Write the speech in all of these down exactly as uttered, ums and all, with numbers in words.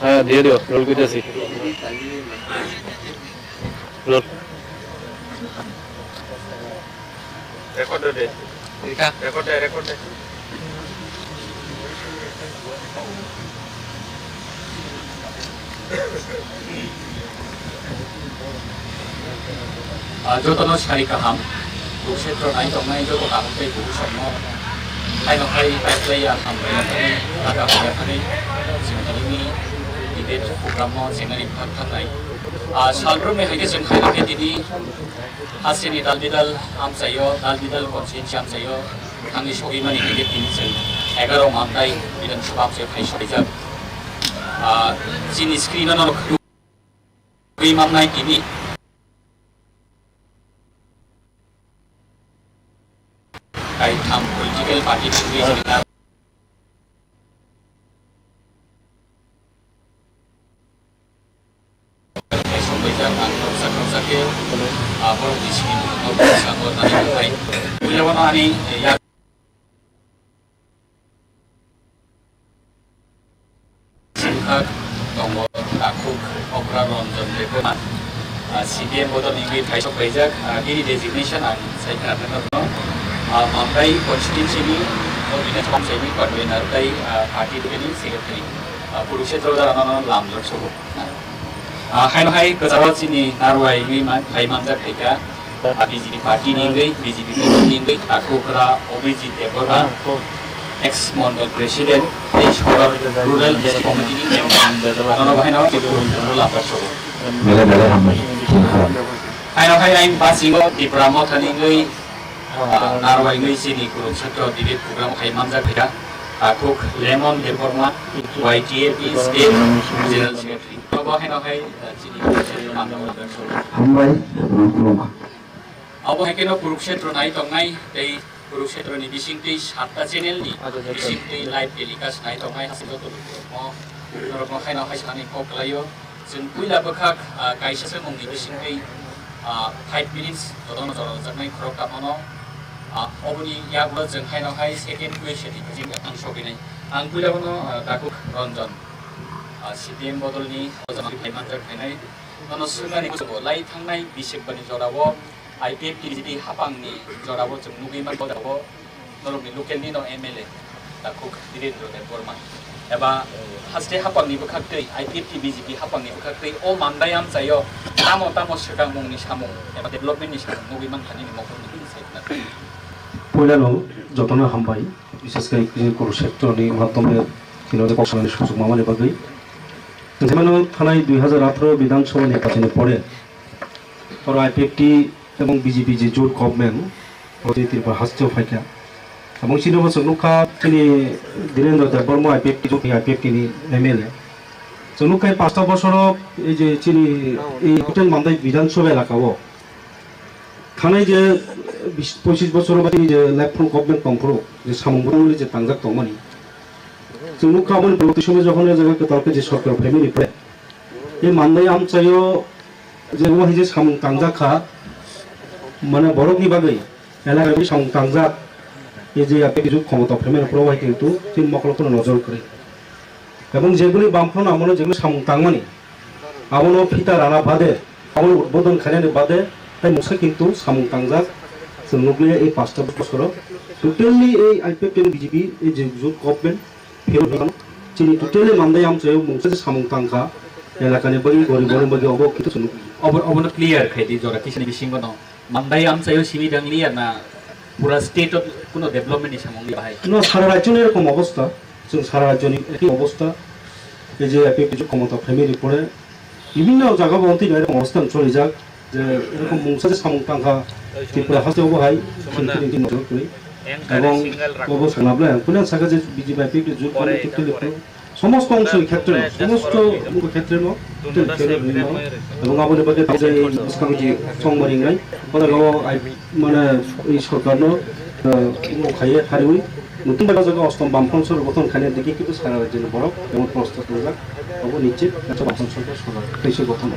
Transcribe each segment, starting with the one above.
হ্যাঁ, দিয়ে দিও, রোল করতেছি। Role. Record de. Record de, record de. Ah, jotono sari kaham, Kurukshetro nai tongnai joto kaham tei bubu songno, haino hai bai klai ya, hambai ya thani, raga bai ya thani, chwng tini ni debate program no chengnani phak thangnai. Ah, salbrumni hai khe chwng hai khe tini, Hasteni dal bidal amchaio, dal bidal constituency amchaio, thangwi sogwi mani hwnkhe tini chwng egaroh Mandai Bidhan Sabha amchaio phai sogwijak. Ah, chini screen-o norok nugwi mannai tini kaitham political party thangwi chini Kaisok bai jak ang khoroksa khoroksa khe, ah, borok ni simi no bwsa bo nai nai. Puila bono ani, eh, yak singkha tongo takhuk okra Ranjan Debbarma, ah, C P M bodol ni wngwi thaisok paijak, ah, bini resignation ang sai khna thangna bono, ah, Mamdai constituency ni, o bini samsai ni convener tei, ah, party ni secretary, ah, Kurukshetra da ano lam jok sobo. Ah, haino hai kwcharo chini narwai wngwi ma-, phai manjak hai kha. Ah, B J P party ni wngwi, B J P ni wngwi, takhukra Abhijit Debbarma, ex Mandal President, tei Sodor Rural District Committee ni member. Ano bo haino kebo rula pasok. Bele bele hambai. Haino hai ain pasingo Tipra Motha ni wngwi, ah, narwai wngwi chini Kurukshetra debate program khai manjak hai kha. Takhuk Lemon Debbarma, Y T A P State General Secretary. Obo haino hai, eh, chini Hambai, khulumkha. Obo hai kheno Kurukshetra nai tongnai tei Kurukshetra ni bising tei satta channel ni bising tei live telecast nai tongnai hasteni joto borokno, borokno haino hai sanani kok khlaio. Chwng puila bwkhak, ah, kaisa se mungni bising tei, ah, five minutes jotono jora rwjaknai khorok tamo no. Ah, oboni yagulo chwng haino hai second question ni bising ang sogwinai. Ang puila bono, ah, takhuk Ranjan. Ah, C P M bodol ni o jaga ni phai manjak phainai. Nono swknani muchungo lai thangnai bisik bani jorao I P F T B J P hapang ni jorao chwng nugwi manjak o norok ni local ni no M L A takhuk Dhirendra Debbarma. Eba haste hapang ni bwkhak twi I P F T B J P hapang ni bwkhak twi o Mandai amchaio tamo tamo swkang mung ni samung eba development ni samung nugwi mankha nini mokol ni bini sai khna. Puila no jotono hambai, bises khe Kurukshetra ni madhyome tino de kok sanani sujuk mamani bagwi. Jemano thanai dui hajar atharo Bidhan Sabha nirbachon ni pore, oro I P F T ebong B J P je jot government, oro je Tripura hasteo phaikha. Ebong chini bo chwng nukha chini Dhirendra Debbarma I P F T jot ni I P F T ni M L A. Chwng nukha ei pasta bosoro ei je chini ei Hotel Mandai Bidhan Sabha elaka o thanai je bis, poichis bosoro ba chini je left front government tongphuru je samung bwtangmani je tangjak tongmani. Chwng nukha aboni purborti somoy jokhon o jaga kwtal khe je sorkar phaimani pore. Tei Mandai amchaio je omo hai je samung tangjak kha, mane borokni bagwi elakani samung tangjak, tei je yapri kisu khomota phaimani pore omo hai kintu chini mokolo phano nojor kwrwi. Ebong jeboni bamphano amono jeboni samung tangmani, abono phita rana bade, abono udbodon khainani bade, tai mungsa kintu samung tangjak, chwng nukliya ei pasta bosoro. Totally ei I P F T ni B J P ei je jot government, phirok hinmano, chini totally Mandai amchaio mungsa je samung tangkha, elakani bagwi, goriborokni bagwi obo kintu chwng nukliya. Obo, obono clear khai di, jora kisini bisingo no. Mandai amchaio simi dangliya na pura state o kuno development ni samung ni bahai? No, sara rajyoni erokom obostha, chwng sara rajyoni ekhi obostha. Ei je I P F T jot khomota phaimani pore bibhinno jaga bo twi erokom obostha cholijak. Je erokom mungsa je samung tangkha Tripura haste obo hai, sini tini tini nojor kwrwi. Ebong obo sanabla ang punan saka je B J P I P F T jot khamu totally phuru somosto ongso ni khetre no, somosto mungko khetre no totally failure hinwi mano. Ebong aboni bagwi je bwskang je songmari wngnai, oro o ai mane ei sorkar no, eh, mung khaiye hariwi. Nutun bai o jaga ostom bamphang sorkar gothon khaina digi kintu sara rajyoni borok emon prosto tongjak, obo nischit kaisa bamphang sorkar sorkar kaisa gothon.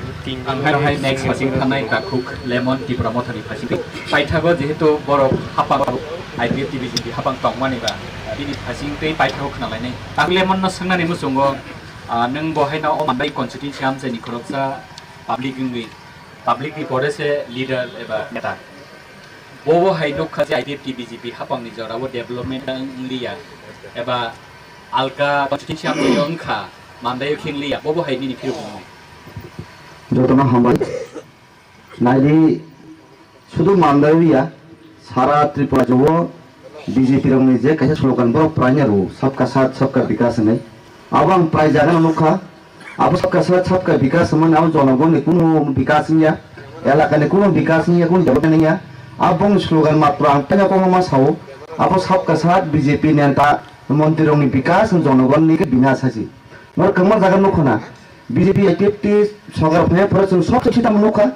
Ang hai hai next phasing thanai takhuk Lemon Tipra Mothani phasing. Paithago jehetu borok hapang I P F T B J P hapang tongmani ba, eh, Bini phasing tei paithakgo khwnalainai. Takle manno swngnani muchungo, ah, nwng bo haino o Mandai constituency amchaini khoroksa public wngwi, public ni pore se leader eba neta. Bobo hai nukha je I P F T B J P hapangni jorao development wngliya eba alka constituency amchaio wngkha, Mandaio khe wngliya, bobo hai nini phirok wngnai. Jotono hambai. Naidi, sudu Mandai ya, sara Tripura jabo B J P rokni je kaisa slogan borok praina rwo, "Sabka Saath, Sabka Vikas" hinwi. Abo ang prai jagano nukha, abo Sabka Saath, Sabka Vikas hwnmani abo jonogonni kunu vikas wngya, elakani kunu vikas wngya, kunu development wngya. Aboni slogan matro ang taino kokno ma sao, abo Sabka Saath B J P neta montri rokni vikas, jonogonni khe binas hai se. Norok kwbangma jaga nukho na, B J P I P F T sorkar phai phora chwng sob se sitamo nukha.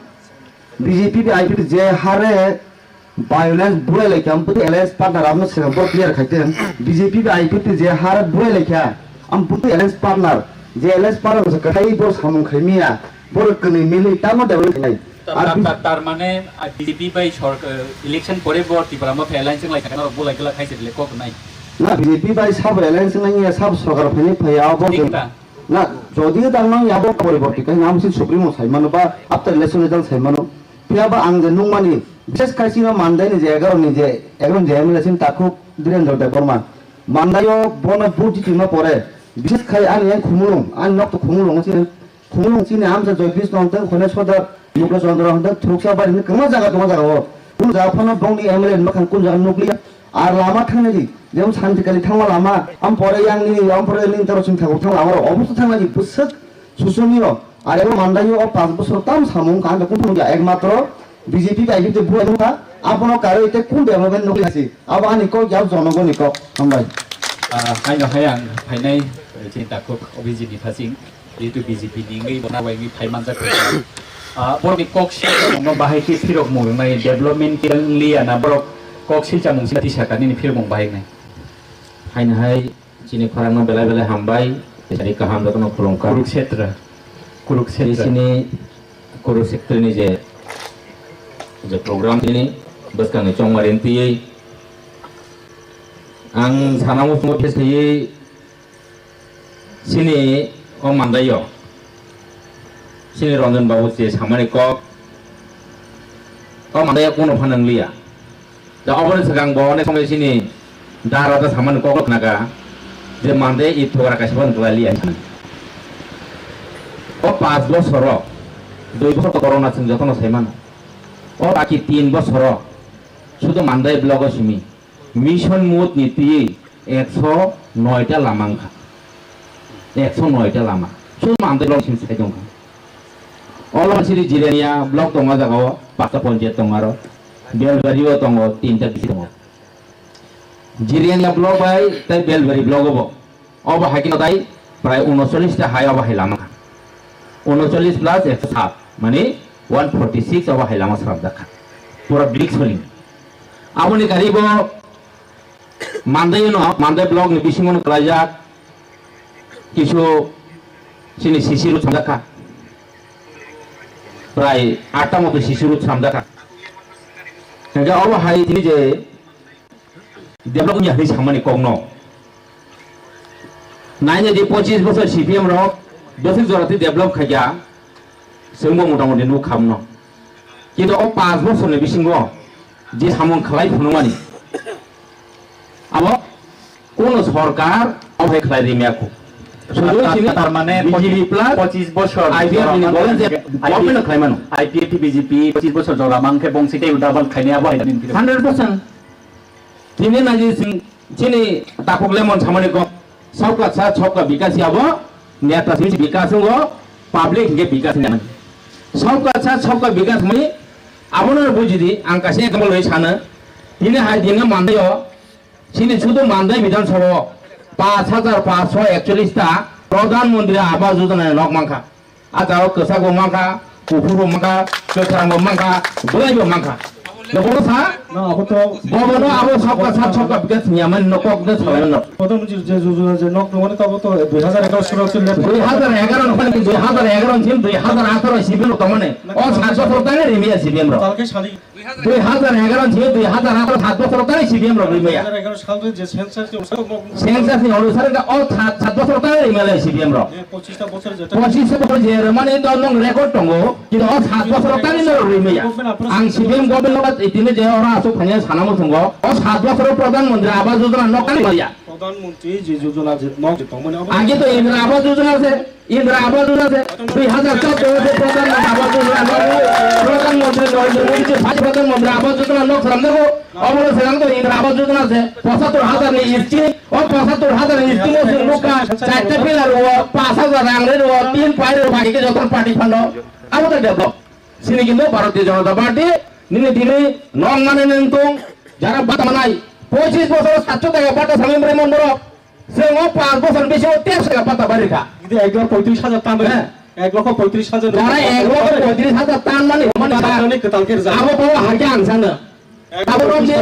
B J P bai I P F T je hare violence bulai lai kha, amputi alliance partner amo se bo clear khai teng. B J P bai I P F T je hare bulai lai kha, amputi alliance partner, je alliance partner se katai bo samung khai miya, bo kwnwi mili tamo develop khlai. Tar, Ar tar, B- tar, tar mane, ah, B J P bai sork-, eh, election pore bo Tipra Motha alliance wng lai kha, norok bulai glak hai se le kok nai. Na B J P bai sabo alliance wng ya, sabo sorkar phai phai ya, abo Thik ta. Na, jodi tang nang yabo poriborti khe nang si Supremo sai mano ba after election result sai mano. Phiya ba ang je nung mani, bises khai sino Mandai ni je egaroh ni je, egaroh ni je M L A sin takhuk Dhirendra Debbarma. Mandai o bono vote jitima pore, bises khai ani yang Khumulwng, ani nok to Khumulwng si, Khumulwng sini amsa Joy Krishna hwntwng, Khoneswar Debbarma, Mukul Chandra hwntwng, Thuruksa Bari hwntwng, kwbangma jaga tongo jaga o. Kunu jaga phano bongni M L A ni mwkhang kunu jaga nukliya. Ar lama thangnai di, jemon Santikali thangma lama, am pore yang nini, am pore nini taro sing thago thang lama rok, obosto thangnai di, bwswk susuni rok. Ar ebo Mandai o panch bosor tam samung kha, ang kung thang ya, ekmatro B J P bai B J P buai thang kha, abono karwi te kun development nukli hasi. Abo ani kok, jab jonogoni kok, hambai. Ah, haino hai ang phainai, eh, chini takhuk Abhijit ni phasing. Jehetu B J P ni wngwi bo nabaigwi phai manjak kha. Ah, borokni kok si no bahai khe phirok mung wngnai, development khe wngliya na borok kok silcha mung sila tisa kha nini phirok mung bahai wngnai. Haino hai chini khorang no belai belai hambai, tei kaham jotono khulumkha. Kurukshetra. Kurukshetra. Chini Kurukshetra ni je, je program chini bwskang ni chongmari twi ang sana muchungo phesaywi Chini o Mandai o, chini Ranjan babu je samani kok, o Mandai o kunu phano wngliya. Da oboni swkang bo onek somoi chini dara da samani kok khnaga, je Mandai i thugra kaisa phano kwlai liya hinwi. O panch bosor o, dui bosor to corona chwng jotono sai mano. O baki tin bosor o, sudu Mandai block o simi. Mission mode ni twi ekso noi ta lama wngkha. Ekso noi ta lama. Sum ang tei lok sini sai tongkha. O lama sini Jirania block tongo jaga o, pasta ponchayat tongo aro. Belbari o tongo, tinta bisi tongo. Jirania block bai tei Belbari block o bo. Obo hai khe no tai prai unocholish ta hai obo hai lama kha. Unocholish plus ekso sat, mane one forty six obo hai lama srapjak kha. Pura big soling. Aboni kari bo Mandai no, Mandai block ni bisingo no kwlaijak kisu chini C C road samjak kha. Prai atta moto C C road samjak kha. Hingke obo hai tini je develop wngya hinwi samani kokno. Naina di pochis bosor C P M rok bwswk jora twi develop khaikha, chwngbo motamoti nuk khamno. Kintu o panch bosorni bisingo je samung khlai phunukmani, abo kono sorkar obo hai khlai rimya kho. Sudu tar, sini tar mane B J P plus pochis bosor I P F ni jora bolon je mangkhe government khlai mano. I P F T B J P pochis bosor jora mangkhe bong sitei double khainai abo hai. Hundred percent. Tini naji sing, chini takhuk lemon samani kok, sabka saath sabka vikas abo, neta simi vikas wngo, public hingke vikas wngo. Sabka saath sabka vikas mani, abono bujidi, ang kaisa example bai sana, tini hai dino Mandai o, chini sudu Mandai Bidhan Sabha o, panch hajar panchsho ekcholish ta Pradhan Mantri Awas Yojana nok mankha. A jagao kwchak bo mankha, kuphur bo mankha, kwkhrang bo mankha, bwlai bo mankha. Nobo sa? Na, abo to Bobo no abo sabka sat sabka bikas niya man no kok de salai no. Pradhan Mantri je jojona je nok nongmani tabo to dui hajar egaroh salo se left. Dui hajar egaroh no khani dui hajar egaroh sim dui hajar atharo sibin no tomane. O sat bosor tani rimiya sibin ro. Talke sali. Dui hajar egaroh sim dui hajar atharo sat bosor tani sibin ro rimiya. Dui hajar egaroh sal je census je usaro nok. Census ni onusare o sat sat bosor tani rimiya le sibin ro. Pochista bosor je. Pochista bosor je mane do nong record tongo. Kintu o sat bosor tani no rwi maya. Ang C P M government no itini je oro asuk phanya sana muchungo. O sat bosor Pradhan Mantri Awas Yojana nok tani maya. Pradhan Mantri je jojona je nok je tongmani abo. Age to Indra Awas Yojana se, Indra Awas Yojana se, dui hajar chaudo se Pradhan Mantri Awas Yojana nok, Pradhan Mantri Narendra Modi je first Pradhan Mantri Awas Yojana nok salam dago. Obo se ang to Indra Awas Yojana se, pochattor hajar ni isti, o pochattor hajar ni isti mo se nukha, charta pillar o, pash hajar rang re o, tin pai re o, bagi ke joto party phano. Abo to develop. Sini kintu Bharatiya Janata Party, nini dini nong mane neng tong, jara bata manai, pochis bosor satso taka bata samim remon borok, sengok pas bosor bisi o teks taka bata bari kha. Kintu ek lakh poitris hajar tan, heh, ek lakh poitris hajar. Jara ek lakh poitris hajar tan mani, mani bata sa. Tani kwtal khe rwjak. Abo to hakhe ang sana. Abo rok je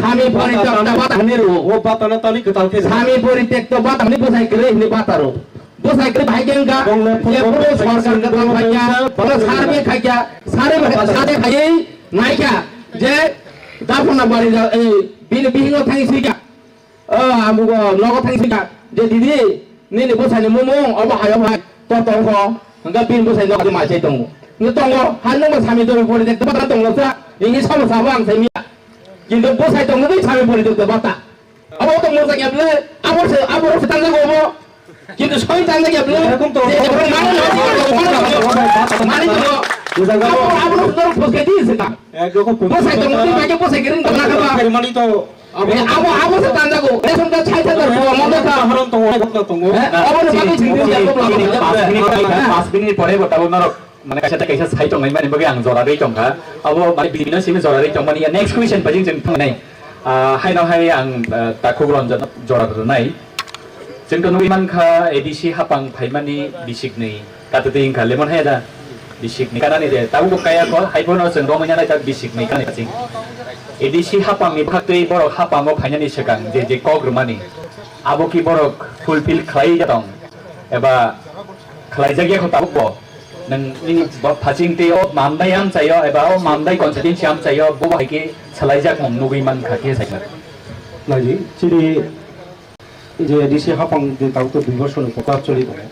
sami pori tak tak bata hani ro. O bata na tani kwtal khe. Sami pori tak tak bata hani bosai kre hini bata ro. Bosai kre bhai gen ga. Bong le phone je bong puro le sorkar ka tam bong le khaikya, bong le bong le sarbe khaikya, sarbe khaikya, sarbe khaikya, naikya. Je dapona bari ja, eh, bini bihingo thang sikya. O, amugo, nogo thang sikha, je didi, nini bwsani mumung, obo hai, obo hai, to tongkho, hwnkhe bini bwsai nogo di mai chai tongo. Nini tongo, hai nungba sami tongwi pori dekte bata tonglo sa, nini sabo sabo ang sai miya. Kintu bwsai tongwi sami pori dekte bata. Abo to murjak ya ble, abo se, abo se tanjago obo. Kintu soi tanjago ya ble. Erokom to. Je, erokom mano, mano, mano, mano, mano, mano. Abo, abo se tong phoske di se ta. Erokom to. Bwsai tongwi bai khe bwsai kering tongna kha ba. Mani to. Abo, abo, abo se tanjago. Ration card chai tanjago, mo ta. Haron tongo, ghotna tongo. Eh, abo no bagwi chini, chini, chini, chini, chini, pas minute, pas minute pore bo tabuk norok, mane kaisa ta kaisa sai tongnai mani bagwi ang jora rwi tongkha. Abo mane bini no simi jora rwi tongmani ya next question pajing jeng thangnai. Ah, haino hai ang, ah, takhuk ron jora rwnai. Chwng to nugwi mankha A D C hapang phaimani bisikni. Katwtwi wngkha lemon haya da? Bisikni kanani de. Tabukbo kaya kho, hai phano chwng romwi nanai ta bisikni kanani ching. A D C hapangni bwkhaktwi borok hapango phainani swkang je je kok rwmani, abo ki borok fulfill khlai ya tong eba khlaijak ya kho tabukbo? Nwng nini bo phaching twi o Mamdai amchaio eba o Mamdai constituency amchaio bo bai khe swlaijakmung nugwi mankha khe saimano. Naidi, chini je A D C hapang je tabuk to dui bosor ni kota choli tongo.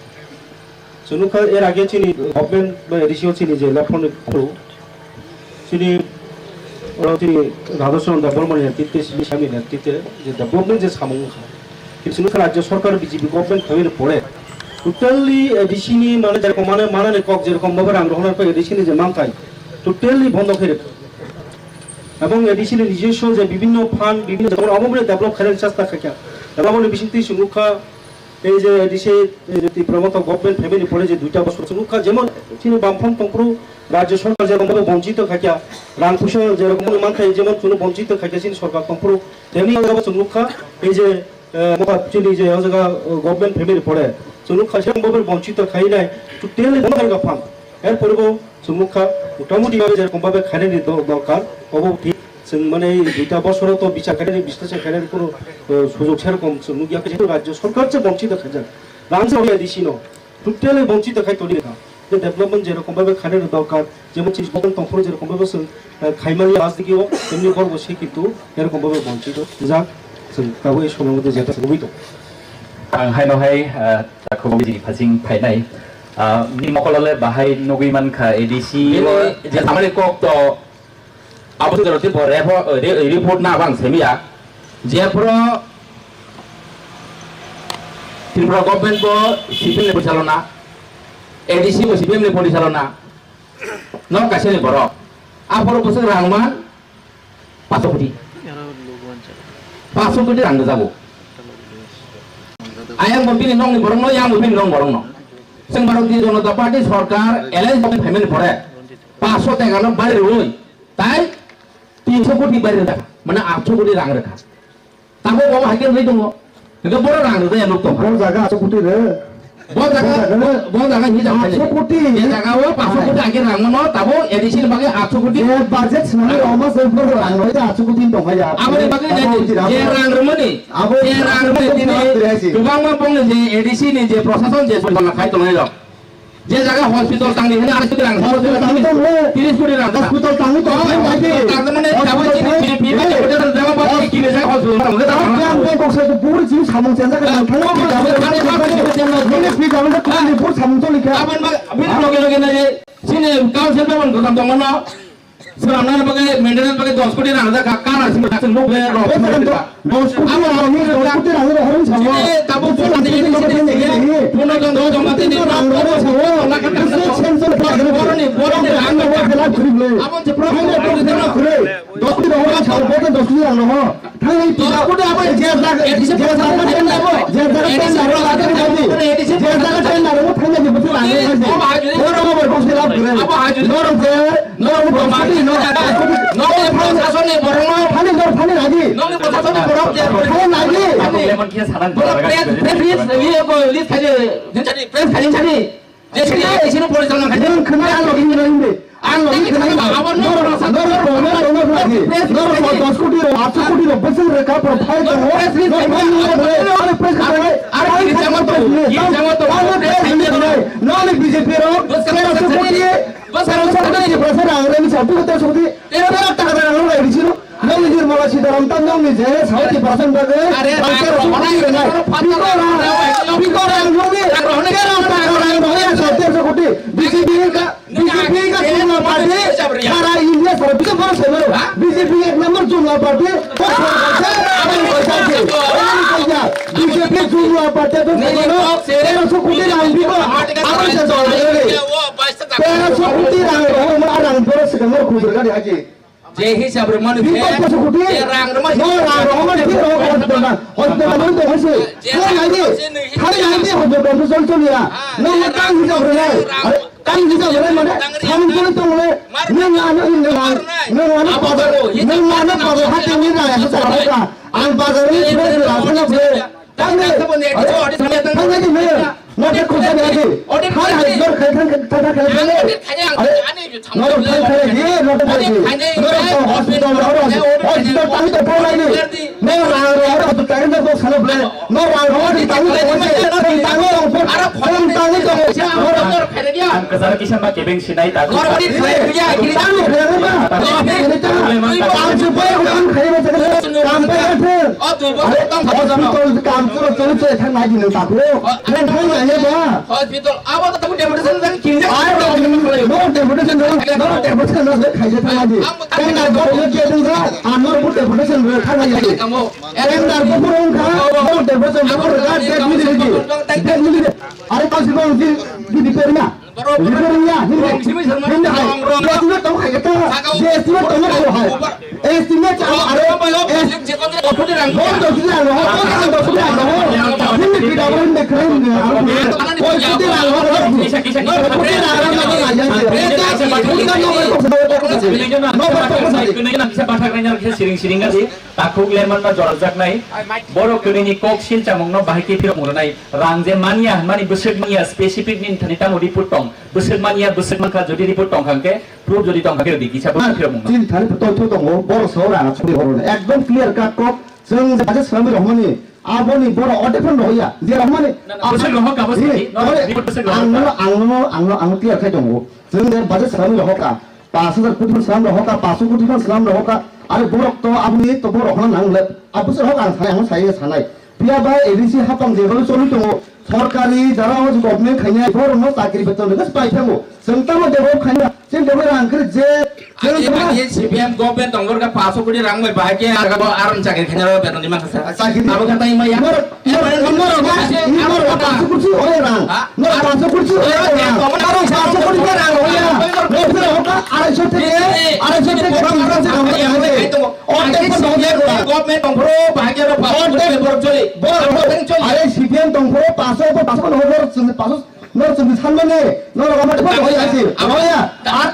Chwng nukha er age chini government ba A D C o chini je lephone ni khoro, chini oro chini Radhashanan Debbarma ni netritwe, chini sami netritwe je development je samung wngkha. Kintu chwng nukha Rajya Sarkar B J P government phaimani pore totally A D C ni mane je mane, mane ni kok je rokom bhabe rang rohornai A D C ni je manthai totally bondo khe rwkha. Ebong A D C ni nijoswo je bibhinno fund, bibhinno je omo bini develop khainani chesta khaikha. Eba aboni bisingtwi chwng nukha, ei je A D C, ei je Tipra Motha government phaimani pore je duita bosor chwng nukha, jemon chini Bamfront tongphuru Rajya Sarkar je rokom bhabe bonchito khaikha, rang puisa je rokom manthai jemon chwngno bonchito khaikha chini sarkar tongphuru, temni o jaga chwng nukha, ei je eh, mokha chini je o jaga, eh, government phaimani pore chwng nukha se mobile bonchito khainai totally bono khairokha phang. Er pore bo chwng nukha motamoti je rokom bhabe khainani do-, dorkar obo thik. Chwng mane duita bosoro to bichar khainani, bisleshon khainani kuno, eh, sujog se rokom chwng nukya khe Rajya Sarkar se bonchito khaijak. Rang se A D C no. Totally bonchito khai tongwi kha. Je development je rokom bhabe khainani dorkar, jemon chini government tongphuru je rokom bhabe chwng, eh, khaimani rajniti o, temni borok bo se kintu erokom bhabe bonchito rijak. Chwng tabuk ei somoi mothe jeta chwngwi tong. Ang haino hai, eh, takhuk bini phasing phainai. Ah, ni mokolo le bahai nugwi mankha A D C o. Bini je samani kok to Abo se doroti bo report, re-, report na abang semiya. Jephuru Tripura government bo C P M ni porisalona, A D C bo C P M ni porisalona, nok kaisa ni borok. Aphuru bwswk rang man paso koti. Paso koti rang rwjago. Ayang bo bini nokni borokno, yang bo bini nok borokno. Chwng Bharatiya Janata Party sorkar alliance bo phaimani pore paso teka no bari rwi. Tai tinso koti bari rwkha, mane atso koti rang rwkha. Tamo bo hai khe wngwi tongo. Hingke boro rang rwjak ya nuk tongkha. Bo jaga atso koti rw. Bo jaga, bo, bo jaga hijab khaidi. Aatso koti. Je jaga o paanso koti age rang mano, tabo A D C ni bagwi aatso koti. Je budget swnamwi rwma se boro rang rwui da aatso koti tong phai ya. Aboni bagwi je, je rang rwmani, abo je rang rwmani tini kwbangma bongni je A D C ni je prosason je joriman khai tongnai rok. Je jaga hospital tangni hwnwi aatso koti rang, hospital tangni tris koti rang. Hospital tangni tong phai ya. Tangmani tabo chini B J P hospital tangmani kini jaga hospital tangmani. Yang bengkok se buru jini samung chenjak nang thangwi. Bini P W D ni buru samung choli kha. Aboni bagwi, aboni loge loge na je, chini council member kotham tongmano, swnamnani bagwi, maintenance bagwi dos koti rang rijak kha, kara simi daksing nuk le rok. Dos koti rang, dos koti rang rok horong sawo. Chini tabuk boroni, boroni rang rok sawo. Boroni, boroni rang rok. Aboni se problem. Dos koti rang horong sawo, boroni dos koti rang rok. Thangwi pisa, je jaga, je jaga tender, je jaga tender ro lagwi nadi, je jaga tender ro thangwi nadi, bwswk lagwi nadi. Oro abo bwswk lab kwrwi. Norok je, norok bwswk di, norok bwswk di. Norok thangwi, thangwi norok thangwi nadi. Thangwi nadi. Lemon khe sanan. Press, press release, release, release khaidi, press khaidi, khaidi. Jesini, jesini porichalo khaidi. Nwng khna ang logi hwnwi hwnwi. Ang logi khna ang. Abo norok, norok, norok, norok, norok, norok, dos koti rok, aatso koti rok, bwswk rwkha, bo phai tongo. Norok phai tongo, norok phai tongo. Are, are, are, are, are, are, B J P rok, terosho koti, terosho koti, terosho koti, terosho koti. Tero lakh taka rang rok lai risi no. Nong ni Nirmala Sitharam tam nong ni je sauti percent bagwi. Are, rang tero rang koti rang rang. Piko rang, piko rang nong ni. Tero taka rang rok ya sa tero koti. B J P ka, B J P ka Jumla Party. Sara India sara bisa baru saya baru. B J P ek number Jumla Party. Kok saya baca? Apa yang baca sih? Orang ini kerja. B J P Jumla Party tu saya baru. Tero koti rang piko. Apa saya soal ini? Tero koti rang rok, ma rang tero sekamar kudur kali aja. Je hisab rwmani. Bini kok poso kuti? Je rang rwmani. No rang rwmani, bini rok hospital na. Hospital na, hospital na, hospital na. Thang nai di. Thang nai di, hospital na, hospital na. No, no, tang hisab rwnai. Are, tang hisab rwnai mane, samung tuli tong le. Nwng ano, nwng ano, nwng ano, nwng ano, nwng ano, hati ni na, ya, sa, sa. Ang bazar ni, sa, sa, sa, sa. Tangdi. Tangdi, tangdi, tangdi. Note kusa de agi. Hai, hai, nor khai, khai, khai, khai, khai, khai. Are, nor khai, khai, ye, nor khai, khai. Nor hospital, nor hospital, tangdi to pura ni. Nor rang, nor hospital, tangdi to sana ble. Nor rang, nor di tangdi to pura. Tangdi to pura. Tangdi to pura. Ang kasar kisa ma kebeng sinai ta. Tangdi to pura. Tangdi to pura. Tangdi to pura. Hospital kam cholo cholo cholo thang nai di nang takhuk. Nang thang nai ya ba? Hospital, abo to tamu deputation jang kinja. Ai ba, no deputation no, no deputation no khai je thang nai di. Tender bo ye je thang ja, amar bo deputation no thang nai di. Tender bo purung kha, no deputation no purung kha, dead mili di. Dead mili di. Are kasi bang di di di perna. Hindi, hindi, hindi. Hindi, hai. Lo tino tong hai kata. Je estimate tong hai. Estimate ang aro. Hon dos di ang ho, hon dos di ang ho. Hindi, kita orang hindi keren ni. Hon dos di ang ho. Hon dos di ang ho. Siring siring asi. Takhuk lerman no jorjaknai. Borok kwnwi ni kok silchamung no bahai khe phirok mwnai. Rang je manya, mani bwswk manya, specific ni thani tamo report tong. Bwswk manya, bwswk mankha, jodi report tong kha hwnkhe, proof jodi tong kha hwnkhe, rwdi kisa bo phirok mung. Chini thani to tongthu tongo, borok sao rang churi horo. Ekdom clear cut kok, chwng je budget swnamwi rohormani, aboni borok odephano rohorya, je rohormani. Bwswk rohor ka bwswk ni, no, report bwswk rohor ka. Ang no, ang no, ang no, ang no clear khai tongo. Chwng je budget swnamwi rohor ka, pash hajar koti phan swnam rohor ka, pash koti phan swnam rohor ka, are borok to aboni to borok hwnna nang le, abwswk rohor ang sanai, ang no sai sanai. Phiya ba A D C hapang jephru choli tongo, sorkari jara o government khainai, borokno chakri beton rwgwi pai thango. Chwng tamo develop khaina, chini develop rang khe je, chwng Ani tamo mani C P M government tongor ka paso koti rang bai bahai khe arga bo aram chakri khaina ro beton di masa. Chakri. Abo kha tai maya. Nor, nor, nor, nor, nor, nor, paso koti oi rang. Ha? Nor, paso koti oi rang. Nor, paso koti rang oi rang. Nor, sir, hoka, arai so theke, arai so theke, arai so theke. Order ko dong ya, government tong phuru, bahai khe ro paso order khe borok choli. Borok choli. Are C P M tong phuru, paso ko paso ko no bor chwng paso no chwng san mane, no ro ma ko hoy asi. Hoya. Ar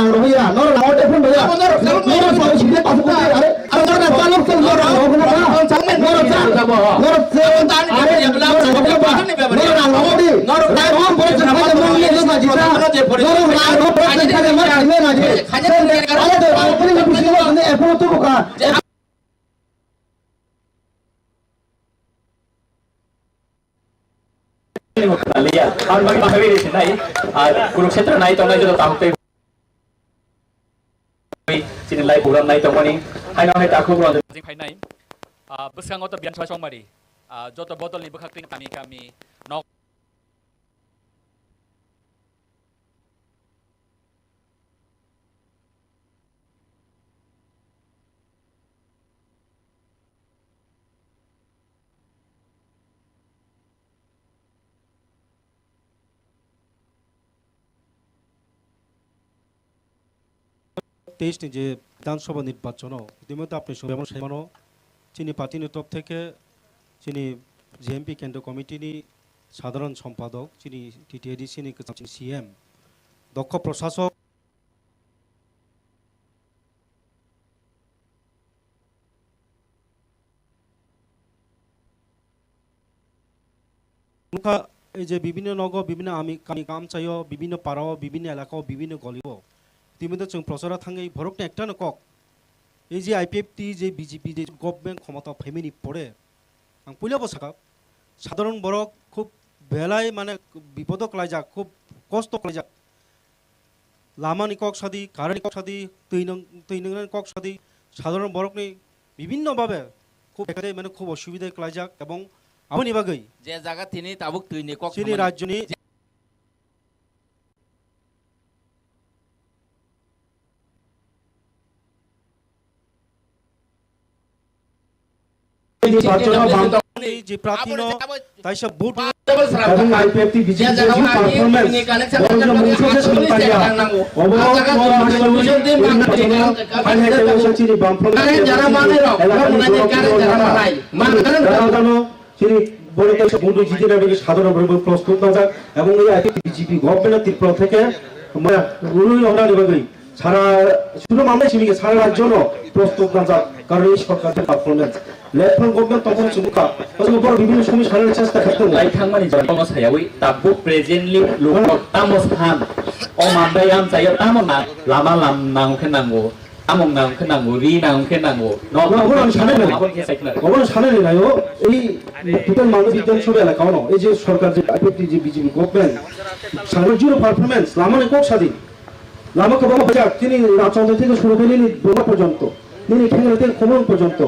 rang rohya, noro rang ote phun rohya. Noro sa sini pasu ko are, are noro sa lok sel noro rang rohna ba. Noro sa, noro se, are noro rang rohna ba. Noro rang rohdi. Noro rang rohdi. Noro rang rohdi. Noro rang rohdi. Noro rang rohdi. Noro rang rohdi. Noro rang rohdi. Liya, ang bagi bagi di sini, ah, Kurukshetra nai tongnai joto tangtwi chini lai program nai tongmani, haino hai takhuk rok jing phainai, ah, bwskango to biyan chwai chongmari, ah, joto bodol ni bwkhak twi kami kami nok তেইশ ni je বিধানসভা নির্বাচন, ইতিমধ্যে আপনি সবাই সাইমানো, chini party ni তরফ থেকে chini J M P কেন্দ্র কমিটি ni সাধারণ সম্পাদক, chini T T A D C ni kwcham chini C M, দক্ষ প্রশাসক, Nukha, ei je bibhinno nogo, bibhinno ami kami kamchaio, bibhinno parao, bibhinno elakao, bibhinno golio, tini chwng procharo thangwi borokni ektano kok, ei je I P F T je B J P je government khomotao phaimani pore, ang puila bo sakha, sadharon borok khub belai mane bipodo klaijak, khub kosto klaijak. Lamani kok sadi, current ni kok sadi, twi nung-, twi nungnani kok sadi, sadharon borokni bibhinno bhabe khub bekhade mane khub osubidai klaijak ebong aboni bagwi je jaga tini tabuk twi ni kok chini thangmani rajyoni Nirbachon o bang-, je prarthi no taisa vote ebong I P F T B J P ni performance, borok no mungsa se song tangya. Obo o masa wi nirbachon o hai hai khe chini bang phrang elakani borok no dano chini borok kaisa vote jiti na bagwi sadhana borok prostut nangjak ebong I P F T B J P government Tripura theke maya rului wngnani bagwi Sara, শুধু মামলা হিসেবে সারা রাজ্য ন প্রস্তুত না যাক, কারণ এই সরকারের পারফরম্যান্স। লেফট ফ্রন্ট গভর্নমেন্ট তখন চুমুকা, তখন বড় বিভিন্ন সময় সারা চেষ্টা করতে হবে। Lai thangmani jorano sayawi tabuk presently lukrok tamo san, o mandai amchaio tamo na, lama lam nang khe nango, tamung nang khe nango, ri nang khe nango, nok Obo ang sanai nai. Aboni khe saikna. Obo ang sanai nai nai o, ei total Manipur বিধানসভা এলাকা ন, এই যে সরকার যে আইপিএফটি যে BJP government, সারা zero performance, লামানে কক সাদি, Lama kwbangma bwjak, chini rajchandra theke suru khe nini buma porjonto, nini thengra theke khumulwng porjonto.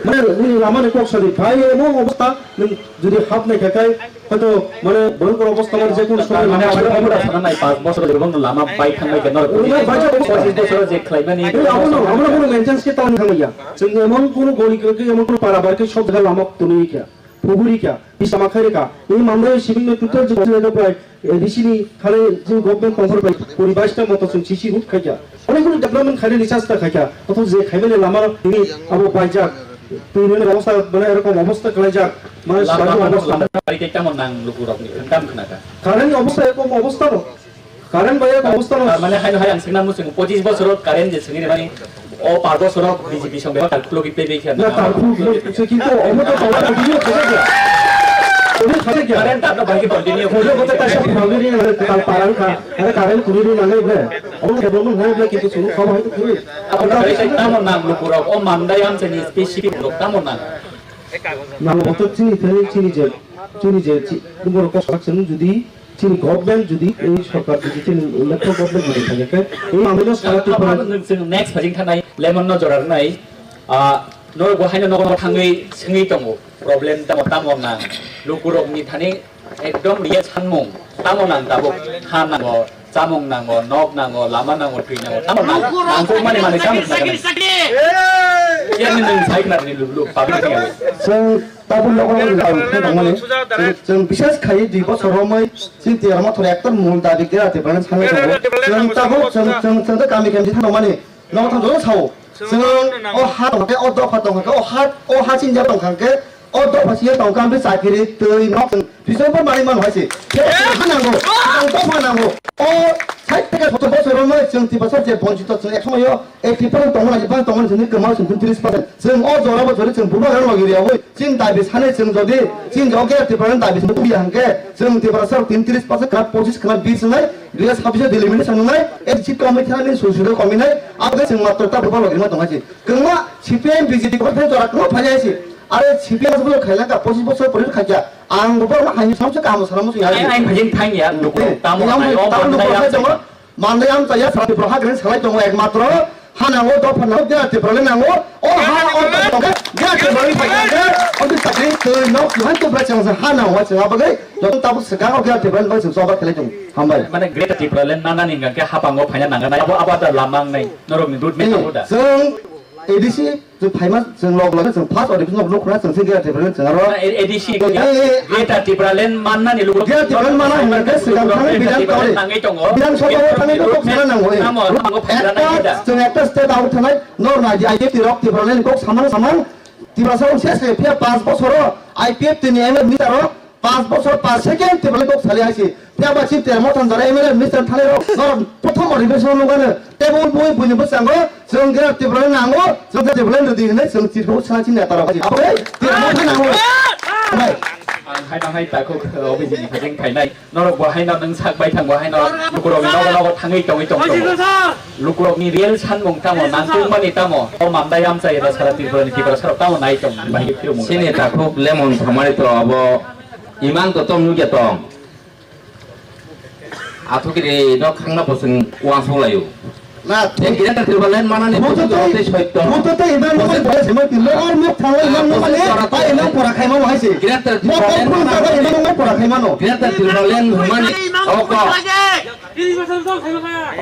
Mane nini lama ni kok sadi, bai emon obostha, nwng jodi hap nai kha khai, hoito mane bhayongkor obostha mane je kono somoy Mane lama aboni khobor asana nai, panch bochor jebong lama bai thangbai khe norok Omo bai jabo pochis bochor je khlaimani. Ei, abono, abono bono maintenance khe tangwi thangya. Chwng emon kono goli khe, emon kono para bar khe sob jaga lama twnwi kha. Phuguri kha, bisama khai rwkha. Ei mamrai sibingno total je prai, eh, risini khale je government tongphor bai kuri baista moto chwng C C road khaikha. Onek guno development khainani chesta khaikha. Othok je khaimani lama ni abo baijak. Twi rwni obostha, mane erokom obostha khlaijak. Mane Lama swragwi mano obostha. Lama bai tei tamo nang lukurokni, ang tam khnakha. Khainani obostha erokom obostha no. Current bai ek obostha no. Tar mane haino hai ang swngna muchung, pochis bochor o current je swngwi rwmani, o par bochor o B J P song bebak tarphulo khe pebek khe na. Na tarphulo se kintu omo to tawla continue khaja kya? Omo khaja kya? Current tar no bai khe continue. Omo kota kaisa problem ni na tal parang kha. Are current kuri ni na nai bre. Omo development nai bre kintu sunu khaba hai to kuri. Abo current tamo nang lukurok, o mandai amchaini specific rok tamo nang. Nang oto chini thani chini je, chini je, chi-, borok kok sak chwng jodi Chini government jodi, ei sorkar jodi chini electoral government jodi thangya khe, ei amino sara Tripura Chwng next phajing thanai, lemon no jora rwnai, ah, Norok bo haino nogo nogo thangwi swngwi tongo, problem tamo tamo nang? Lukurokni thani ekdom real sanmung tamo nang tabuk? Ha nango, chamung nango, nok nango, lama nango, twi nango, tamo nang? Nangkukmani manwi chamung nang. Chini nwng sai khna ni luk luk public ni. Chwng tabuk nogo nogo tangmani, chwng, chwng bisas khai dui bosor romwi chini tiyar mothor ektor mul dabi gera te bana sanwi tongo. Chwng tabuk chwng, chwng, chwng kami kami thangmani. Nogo thang jora sao. Chwng o ha tongkhe, o dopha tongkha khe, o ha, o ha sinja tongkha khe, o dopha sinja tongkha, amtwi chakiri, twi, nok, chwng bising bo manwi mano hai se. Khe ha nango, ang dopha nango. O sait theke sotor bosor romwi chwng Tiprasa je bonchito chwng ek somoyo, ek Tiprasa tongmani, bang tongmani chwngni kwma chwng tris percent. Chwng o jora bo jori chwng bubagra logi riyawi. Chini dabi sanai chwng jodi, chini jora khe Tiprasa ni dabi chwng tubi hangkhe, chwng Tiprasa rok tin tris percent khna pochis khna bis wngnai, dui hajar sabbish delimitation wngnai, A D C komwi thani susudo kominai, abo khe chwng matro ta bwbalo rima tongkha si. Kwngma C P M B J P kok thani jora kwma phai si. Are C P M bwswk khailangkha, pochis bosor pori khaikha. Ang bo borokno haini samsok kaham sanamo chwng Ai, ai, phajin thang ya, lukurok tamo yang nai, o tamo manna lukurok yang sai tongo. Manwi amchaya sara Tripura hagrani salai tongo ekmatro. Ha nango, dopha nango, Greater Tripura le nango. O ha, o dopha nango, Greater Tripura le phaikha khe, o bwsakni twi nok, twi han tubra chang ha nango, chwng abagwi joto tabuk swkang o Greater Tripura le bagwi chwng choba khelai tongo. Hambai. Mane Greater Tripura le nanani hingka khe hapango phaina nangani, abo, abo da lamang nai, norokni route map abo da. Chwng A D C Chwng phaima, chwng log log, chwng first audition of nukhuna, chwng se Greater Tipraland chwng aro. Na, A D C ko ya? Eh, eh, eh, Greater Tipraland manna ni lugo. Greater Tipraland manna hwnba khe swkang thangwi Greater Tipraland bidhan tangwi tongo. Bidhan Sabha o thangwi kok sana nango, eh. Tamo, tamo, ekta, chwng ekta state out thanai, nor nai di I P F T rok Tipraland kok samang samang, Tiprasa wng se se phiya panch bosoro I P F T ni M L A minister rok, Panch bosor, panch second Tipraland kok sali hai se. Phiya ba chini Termothan jora M L A minister thani rok, norok prothom motivation nukano. Tebo bui buini bwskango, chwng Greater Tipraland nango, chwng Greater Tipraland rwdi hwnwi chwng chirphuru sana chini neta rok. Abo hai Termothan nango. Bai. Ang hai nang hai takhuk, o, bini hajeng phainai. Norok bo haino nwng sak bai thang bo haino lukurok nogo nogo thangwi tongwi tong tongo. Lukurokni real sanmung tamo, nangkukmani tamo? O mandai amchai da sara Tripura ni Tiprasa rok tamo nai tong bai phirumung. Chini takhuk lemon thamari to abo imang to tong nukya tong. Athukiri no khangna bosong uansuk layu. Na, tei Greater Tipraland manani buthu tei, tei soitto. Buthu tei imang no bosong bosong sima tilo ar muk thanglai imang no mane, bosong pai imang pora khaima no haise. Greater Tipraland manani imang no pora khaima no. Greater Tipraland manani oko.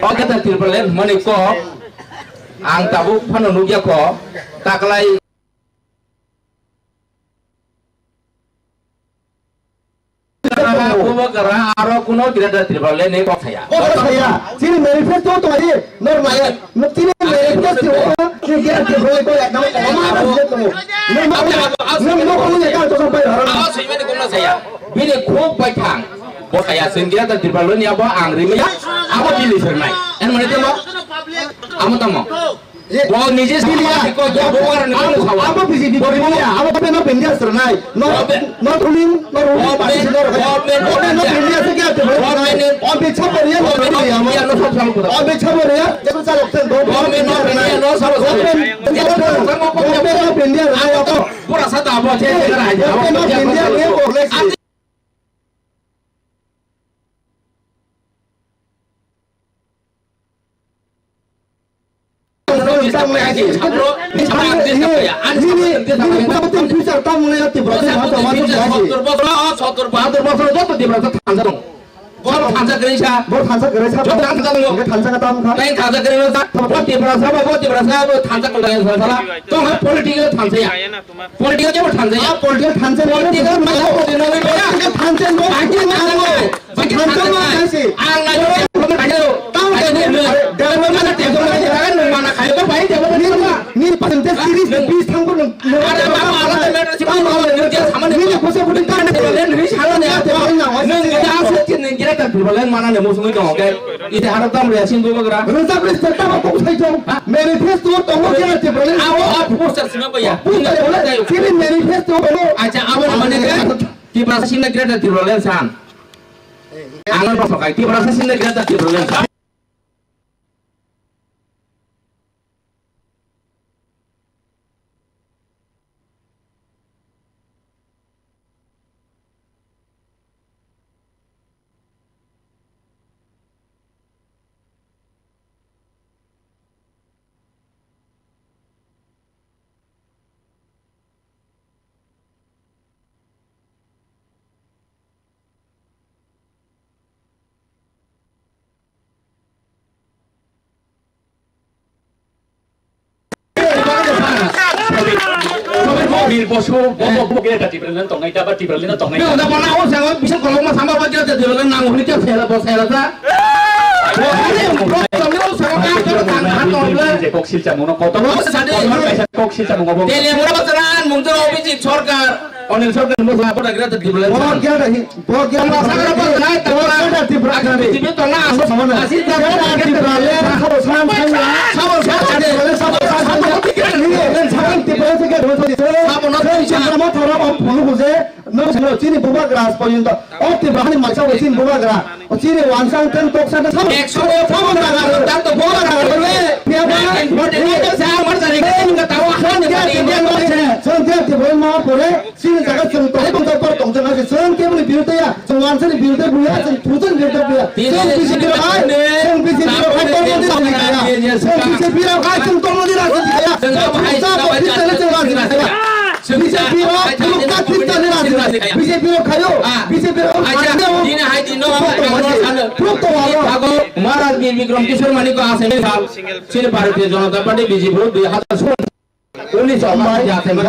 O Greater Tipraland manani kok ang tabuk phano nukya kho, taklai. Bubagra aro kuno Greater Tipraland ni kok saya. Kok saya. Chini manifesto to aye, nor maya. Chini manifesto to, chini Greater Tipraland ko ekdam koma na to. Nor ma, nor ma ko ya ka to sampai haram. Awas, saya ni kok na saya. Bini khuk bai thang. Bo saya sengkira ta Tipraland ni abo ang rimaya. Abo dili sernai. En mane temo. Amo tamo. Bo nije sili ya. Bo warani amo sawa. Abo B J P ko ya. Abo pe no pendia sernai. No, no tulim, no ruling party sernai. Bo pe no pendia se kya te. O be chabo ya, no pendia. O be chabo ya. Jago chalok sen. Bo pe no pendia no sawa. Bo pe no pendia. Pura sata abo che. Bo pe no pendia. Bo thansa kwrwi sa. Bo thansa kwrwi sa. Tei thansa kwrwi sa. Bo thansa kwrwi sa. Bo Tiprasa, bo Tiprasa, bo thansa kwrwi sa. Tong ha political thansa ya. Political jabo thansa ya. Political thansa ya. Political ma ya, political ma ya. Political thansa ya. Political thansa ya. Ang na yo. Tamo ni mana khayo ba bai jabo ni ma. Ni percentage tiris bis thangbo nung. Ada apa, ada matter sih, kalau nung dia sama ni. Ni ko se budin tamo. Ni salah ni apa? Nung dia asal chin ni kira tak berbalan mana ni musuh itu, oke? Ite harap tam reaction tu bagra. Reza Bey, serta apa kok saya jom? Manifesto tongo kira tak berbalan. Awo, awo, poster sih apa ya? Poster boleh. Sini manifesto boleh. Acha, awo mana ni? Tiprasa sinna Greater Tipraland san. Ang no pasokai, Tiprasa sinna Greater Tipraland san. Bosu, bo, bo, bo, kira Tipraland tongnai, da ba Tipraland tongnai. Ni udah pernah awak sangat bisa kalau mau sama baca Tipraland nang huni kya sela, bo sela sa. Bo ini bro, kami awak sangat kacau tang kacau le. Kok Silchar mungno kotor. Bo sa de. Kotor kaisa Kok Silchar mungno bo. Dele mura basaran mungkin ofisi sorkar. Onil sorkar mungkin apa dah kira Tipraland. Bo kira dah. Bo kira masa kira bo lai, bo kira Tipraland. Tipraland. Asal sama na. Asal Tipraland. Sama sama. Sama sama. Sama sama. Sama sama. Chini bubagra porjonto. O Tiprani maisa bo chini bubagra. O chini wansang ten toksa ten sabo. Ekso o sabo na garo, tanto bubagra garo. Pia ba. Nineteen forty nine to sa amar jani ke singa tawa han jani India ma se. Chwng khe Tiprani ma pore chini jaga chwng tong tong tong tong jani chwng keboni biruta ya. Chwng wansani biruta buya, chwng thujan biruta buya. Chwng B J P rok hai, chwng B J P rok hai tongmani rajniti kaya. Chwng B J P rok hai chwng tongmani rajniti kaya. Chwng sabo hai sabo hai chwng rajniti kaya. B J P rok thuruk ta thik ta ni rajniti. B J P rok khayo. B J P rok khayo. Dini hai dino ang rano sano. Proof to walo. Ago Maharaj Bir Bikram Kishore Manik ko asai sal. Chini Bharatiya Janata Party B J P rok dui hazar sool. Unis hambai, hambai,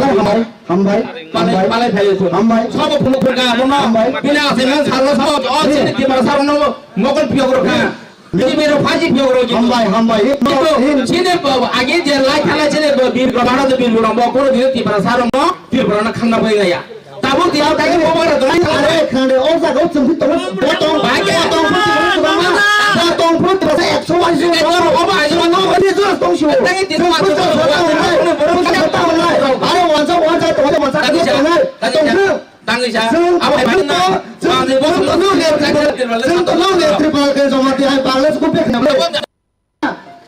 hambai, palai, hambai, palai phai sun. Hambai. Sabo phunuk phunuk ka abono. Hambai. Bini asai man salo sabo. O chini Tiprasa rok no mokol piyok rok kha. Bini bini phaji piyok rok. Hambai, hambai. Kintu chini bo agi je lai khala chini bo Bir Bikram Bharatiya Bir Bikram bo kono dini Tiprasa rok no Bir Bikram na khanna bai ya. Tabuk dia tadi mau pada tuh. Are khande o jaga o chumpi tong botong botong botong botong botong ekso wajib. Are wansa wansa tong tong. Tangisa. Abo hai mana? Tangisa. Abo hai mana? Bang di bos no. Sing to no ne triple ke joma di hai Bangladesh ko pek na.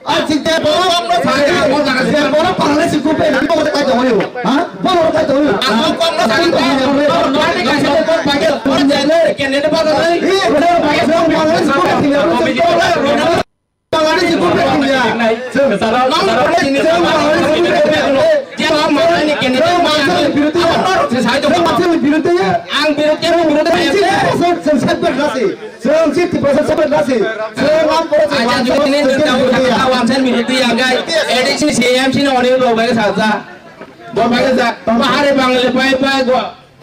Ar chinte boro, chinte boro Bangladesh ko pe, boro kai tongo. Ha? Boro kai tongo. Bangladesh ko pe. Ang biruti, ang biruti. Chwng si Tiprasa separate nasi. Chwng ang pura chwng wansa chwng si biruti ya. Wansa biruti ya, guys. A D C, C M C no oni lo bai sa sa. Bo bai sa. Bahare Bangle pai pai go.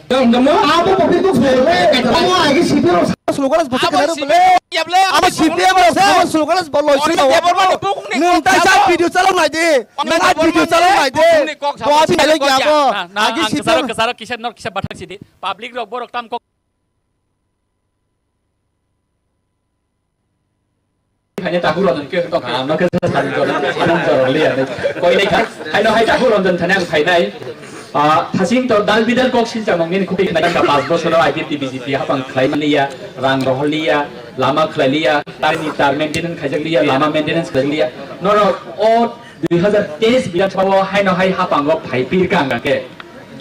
Dong dong. Abo bo bitu se le. Abo agi C P M slogan basa kena le. Abo C P M ro slogan bolo. Nung taisa video chalok nai di. Nung video chalok nai di. Bo abi le ya bo. Agi C P M. Kesara kisa nor kisa bathak sidi. Public rok borok tam kok. Khaina Taku Ranjan khe to kha, ano khe sanam jor, sanam jor liya ne. Koi nei kha, haino hai Taku Ranjan thani ang phainai. Ah, thasing to dal bidal kok sil chamang nini khukui khnai ka pas bosoro I P F T B J P hapang khlai mani ya, rang rohor liya, lama khlai liya, tar ni tar maintenance khaijak liya, lama maintenance khlai liya. Norok o dui hazar teis Bidhan Sabha o haino hai hapang o phai pir kang khe.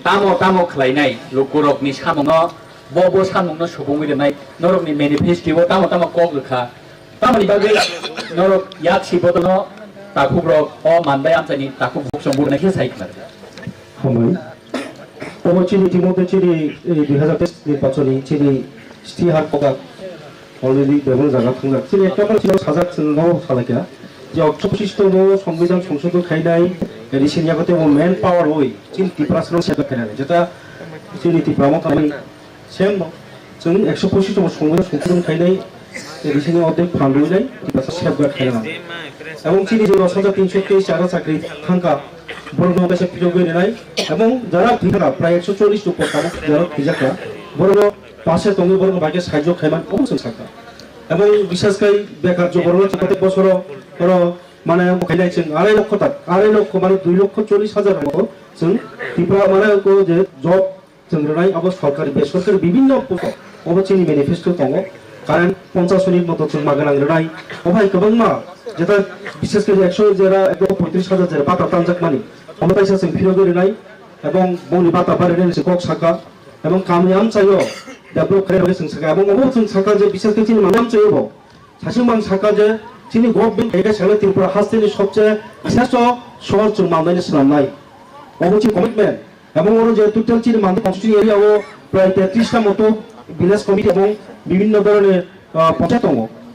Tamo tamo khlai nai, lukurok ni samung no Bo, bo samungno subungwi rwnai, norokni manifesto-o tamo tamo kok rwkha. Tamoni bagwi norok yaksi bodono takhukrok o manbai amchaini takhuk buksong burunai khe sai khna rwkha. Hambai. Obo chini timo tei chini, eh, dui hazar teis nirbachoni chini stihar koga already bebak jaga thangjak. Chini ekta chini sajak chwngno salaikha. Je ekso pochisno bo Songbidan Songsodhon khainai, recent yago tei bo main power oi chini Tiprasano setup khainani. Jeta chini Tipramo thangwi Same no, chwng ekso pochis tongmo songwi songkron khainai, bisingni ordek phan rwnai, safeguard khainai. Ebong chini je rosanja tinsho teis jara chakri thangkha, borokno kaisa phirogwi rwnai, ebong jara thwi thangkha, prai ekso chollish upor tabuk jara thwijakha, borokno pase tongwi borokno bai khe sahajyo khaiman obo chwng sakha. Ebong bisas khai bekar joborokno chwng protek bosoro oro mane khainai chwng arai lokho tak, arai lokho mane dui lokho chollish hajar moto chwng Tripura mane ko je job Chwng rwnai abo sorkari, besorkari bibinno post obo chini manifesto tongo. Current ponchash unit moto chwng ma gwnang rwnai. Obo hai kwbangma jeta bishesh khe ekso jera ek lokho poitris hajar jera bata tanjakmani. Omo kaisa chwng phirogwi rwnai ebong bongni bata barinani se kok saka ebong kamni amchaio develop khainai bagwi chwng saka ebong obo chwng saka je bishesh khe chini mani amchaio bo Sasing mang saka je chini government hai khe sakle Tripura hasteni sobche sresto sohor chwng mandaini swnamnai. Obo chini commitment. Ebong oro je total chini mandi constituency area o prai tetris ta moto village committee ebong bibinno dhoroner, ah, panchayat tongo.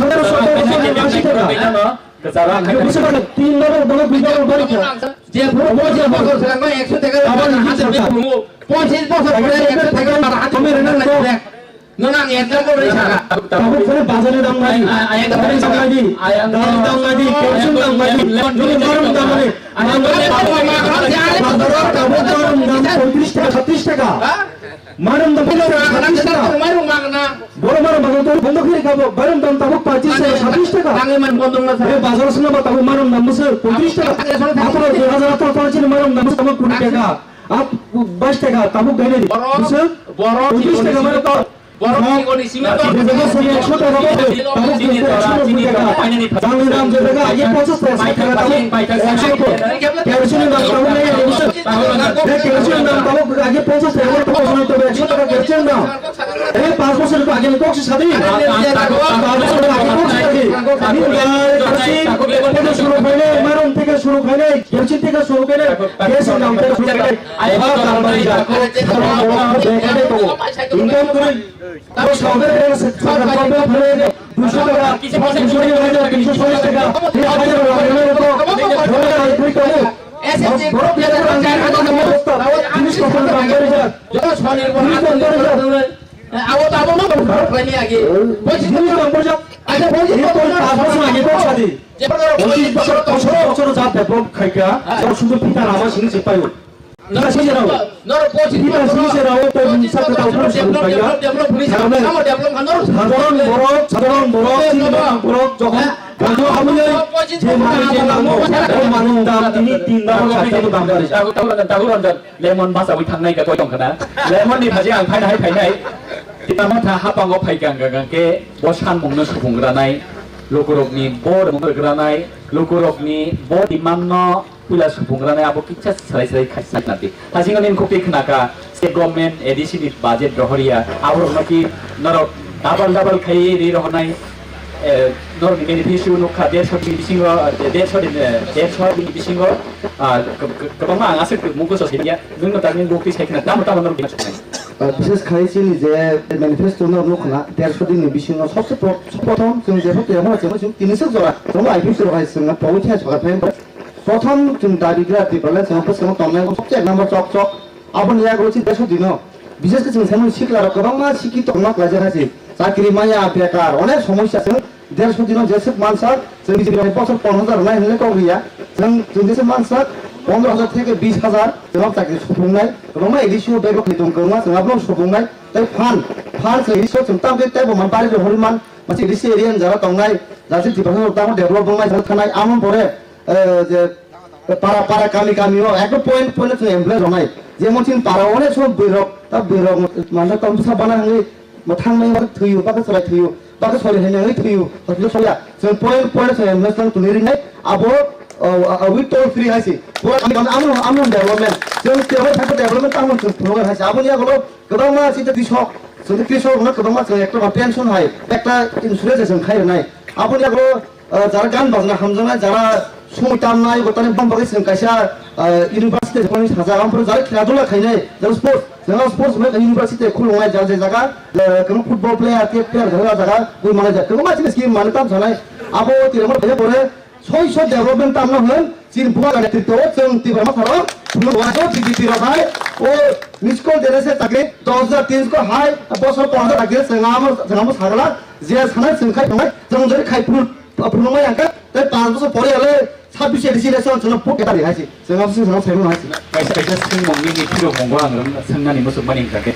সতেরোশো আশি টাকা। তিন নম্বর ব্লক বিভাগের বাড়িতে। যে পুরো পঁচিশ বছর ছিলাম, একশো টাকা। আবার লিখে সরকার। পঁচিশ বছর পরে একশো টাকা আমার হাতে আমি রেনাল্ডো। Nono ang example ri saka. Tabuk khe bazar ni dam nai. Ai, ai, ai, dal ni dam nai di. Ai, ang dal ni dam nai di. Kerosene dam nai di. Lemon, lemon, nini lemon, garam dam nai di. Ang ang lemon, lemon, lemon, bazar o tabuk garam dam poitris taka, saitris taka. Ha? Maram dam poitris taka, saitris taka. Maram magna. Boro maram magna to bondo khiri khabo. Garam dam tabuk poitris taka, saitris taka. Ang man bondo na sa. Be bazar sina ba tabuk maram dam musu poitris taka. Atro dui hazar atro tara chini maram dam musu tabuk kuri taka. Ap bais taka tabuk gainai di. Borok, musu borok, poitris taka maram dam. Borok chikoni simi to. Jebega simi ekso taka bo, tabuk chini ekso taka, chini to, painani. Jangni dam jebega age ponchas taka, sat taka tabuk ekso taka. Kerosene dam tabuk nai age bosor. Be kerosene dam tabuk age ponchas taka, tabuk ekso taka kerosene dam. Ei, panch bosor ko age ni kok si sadi. Panch bosor ko age kok si sadi. Ni dai kerosene, kerosene suru khainai, marom theke suru khainai, kerosene theke suru khainai, gas ni dam theke suru khainai. Income kuri. Aro saudar kena se, saudar kena se, duiso taka, duiso taka, duiso taka, duiso taka, duiso taka. Jinis dam bari jak. Jinis dam bari jak. Acha, pochis bosor, pochis bosor jat develop khaika, aro sudu pita lama sini se payo. Nora pochis bosor, pochis bosor develop, develop, develop, develop, develop, develop, develop, Sadharon borok, sadharon borok, chini borok, borok, jokhon ganjo habwi je manwi je nango, o manwi dam tini tin dam, sar dam, dam bari. Tago, tago, tago, lemon bachawi thangnai ka koi tongkhana. Lemon ni phaji ang phaina hai phainai. Tamo tha hapango phaikha ang khe bo sanmungno supung granai. Lukurokni bo remung granai. Lukurokni bo demand no puila supung granai abo kisa salai salai khaisa nadi. Thasing ani khukti khnaka state government A D C ni budget rohoria aborokno ki norok double double khai ri rohornai. Norokni manifesto nukha dersho ni bisingo, dersho ni, dersho ni bisingo, ah, kwbangma ang aswk mungko sosya. Nwng no tamni bukti sai khna tamo tamo norok bina soknai. Ah, bises khai chini je manifesto no nukha na dersho din ni bisingo sobse pro-, prothom chwng je hote hono chwng tini swk jora chwng I P F T rok hai chwng na pogwi thai soka phai. Prothom chwng dabi gra Tipraland chwng bwskango tongnai sobse ek number chok chok. Aboni yago chini dersho dino bises khe chwng saimani sikla rok kwbangma sikhi tongma klaijak hai se chakri maya bekar onek somosya chwng Dersho dino jeswk mansak, chwng B J P rok bosor pondro hajar rwnai hinwi kok riya. Chwng, chwng jeswk mansak, pondro hajar theke bis hajar, chwng o chakri supungnai. Kwbangma A D C o bebak ni tong kwbangma, chwng abono supungnai. Tei phan, phan chwng A D C o chwng tamo khe teibo man bari rohorwi man, masi A D C area ni jara tongnai, jasi Tiprasa rok tamo develop wngnai, jara thanai, amo pore, eh, je, para, para, kami, kami o, ekdom point, point o chwng ambulance rwnai. Jemon chini para o onek somoy bwrwi rok, ta bwrwi rok, manda tong bwsa bana hwnwi, Mwthang nang bakhe thwiyo, bakhe chwrai thwiyo, bakhe sori hai nangwi thwiyo, hospital soya. Chwng point, point chwng ambulance nang tuni rinai, abo, uh, uh, with toll free hai se. Pura kami kami amno, amno development. Chwng tebo thangkhe development tamo chwng phunuknai hai se. Aboni yagulo kwbangma chini krisok, chwng krisok rokno kwbangma chwng ekta pension hai, ekta insurance chwng khai rwnai. Aboni yagulo Ah, jara gan bajna hamjaknai, jara sumui tamnai, bo tani bang bagwi chwng kaisa, ah, university joknani sajak, ampro jara khela dula khainai, jara sports, jara sports bai university khulungnai, jara je jaga, ah, kwbang football player, cricket player, jara jaga bui manai jak, kwbangma chini scheme manwi tam sanai, abo tiramo khaina pore, soi soi development tamno hwn, chini bubagra netrito o chwng Tipra Motha rok, phunuk wajo B J P rok hai, o miss call dene se chakri, dos hajar, tin hajar hai, bosor pondro hajar chwng amo, chwng amo sagala, je sanai chwng khai tongnai, chwng jori khai phunuk, Phunukmani hwnkhe tei panch bosor pore le sabbish A D C election chwngno vote keta ri hai se. Chwng aboni simi chwngno saimano hai se. Kaisa kaisa swngmung nini phirokmungo ang rwng swngnani muchukmani hwnkha khe,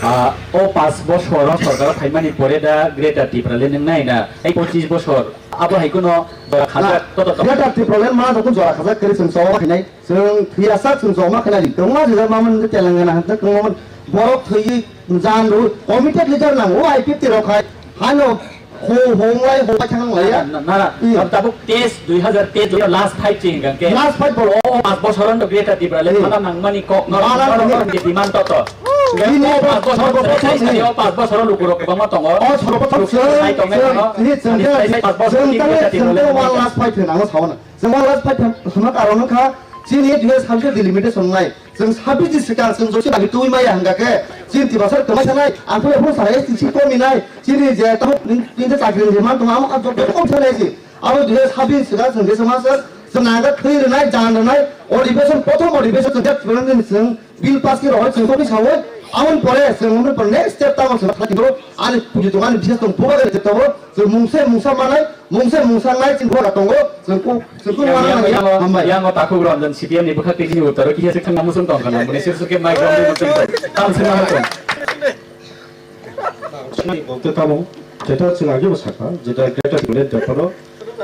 ah, o panch bosor o sorkar o phaimani pore da Greater Tipraland wng nai na? Tei pochis bosor abo hai kheno jora khajak, na, toto to. Greater Tipraland ma joto jora khajak kwrwi chwng choba khainai. Chwng thwiyasak chwng choma khe nai, kwbangma jesa mamani Telangana hwnkhai kwbangma borok thwiwi jan rw committed leader nango, I P F T rok hai hano ho hong lai ho pai thang lai ya. Na, na, na, hmm. Tab-, tabuk teis, dui hazar teis last fight ching hwnkhe. Last fight bolo. O, o panch bosor no Greater Tipraland hmm. Bana nangmani kok no, bana nangmani demand to to. Bini o panch bosor no, sarboprothom sai sai ni o panch bosor no lukurok kwbangma tongo. O sarboprothom lukurok sai tongo, chwng, no? Chwng, chwng, sai sai panch bosor chwng ni tamo, Greater chwng Tipraland tamo wngkha. One last fight hwnwi nango sao na. Chwng o last fight hwnma karon wngkha, chini Judicial Service Delimitation wngnai. Chwng sabbish ni swkang chwng joto dabi twi maya hwnkha khe, chini Tiprasa kwmai sanai, ang phano phano sanai, S T C komi nai, chini je tamo nini je chakri ni je man tongo, amo joto komi sanai se. Abo Judicial Service ni swkang chwng je chwng masa, chwng nangkha thwi rwnai, jan rwnai, o revision, prothom o revision chwng je chwng nini chwng Bill pass khe rohor chwng tongwi sawi, Aboni pore chwng hwnwi pore next step tamo chwng khlai tongo. Ani puji tongo, ani biswas tongo, bubagra step tongo. Chwng mungsa mungsa manai, mungsa mungsa nai chwng bubagra tongo. Chwng ku-, chwng ku Yang, manai yang, nangya. Yang, Hambai. Yang o takhuk Ranjan C P M ni bwkhak twi chini uttaro kisa se thangna muchung tong khana. Muni sir sir ke mic rok ni muchung tong. Tam se ma tong. Sini bokte tamo, jeta chwng age bo sakha, jeta Greater Tipraland Jataro.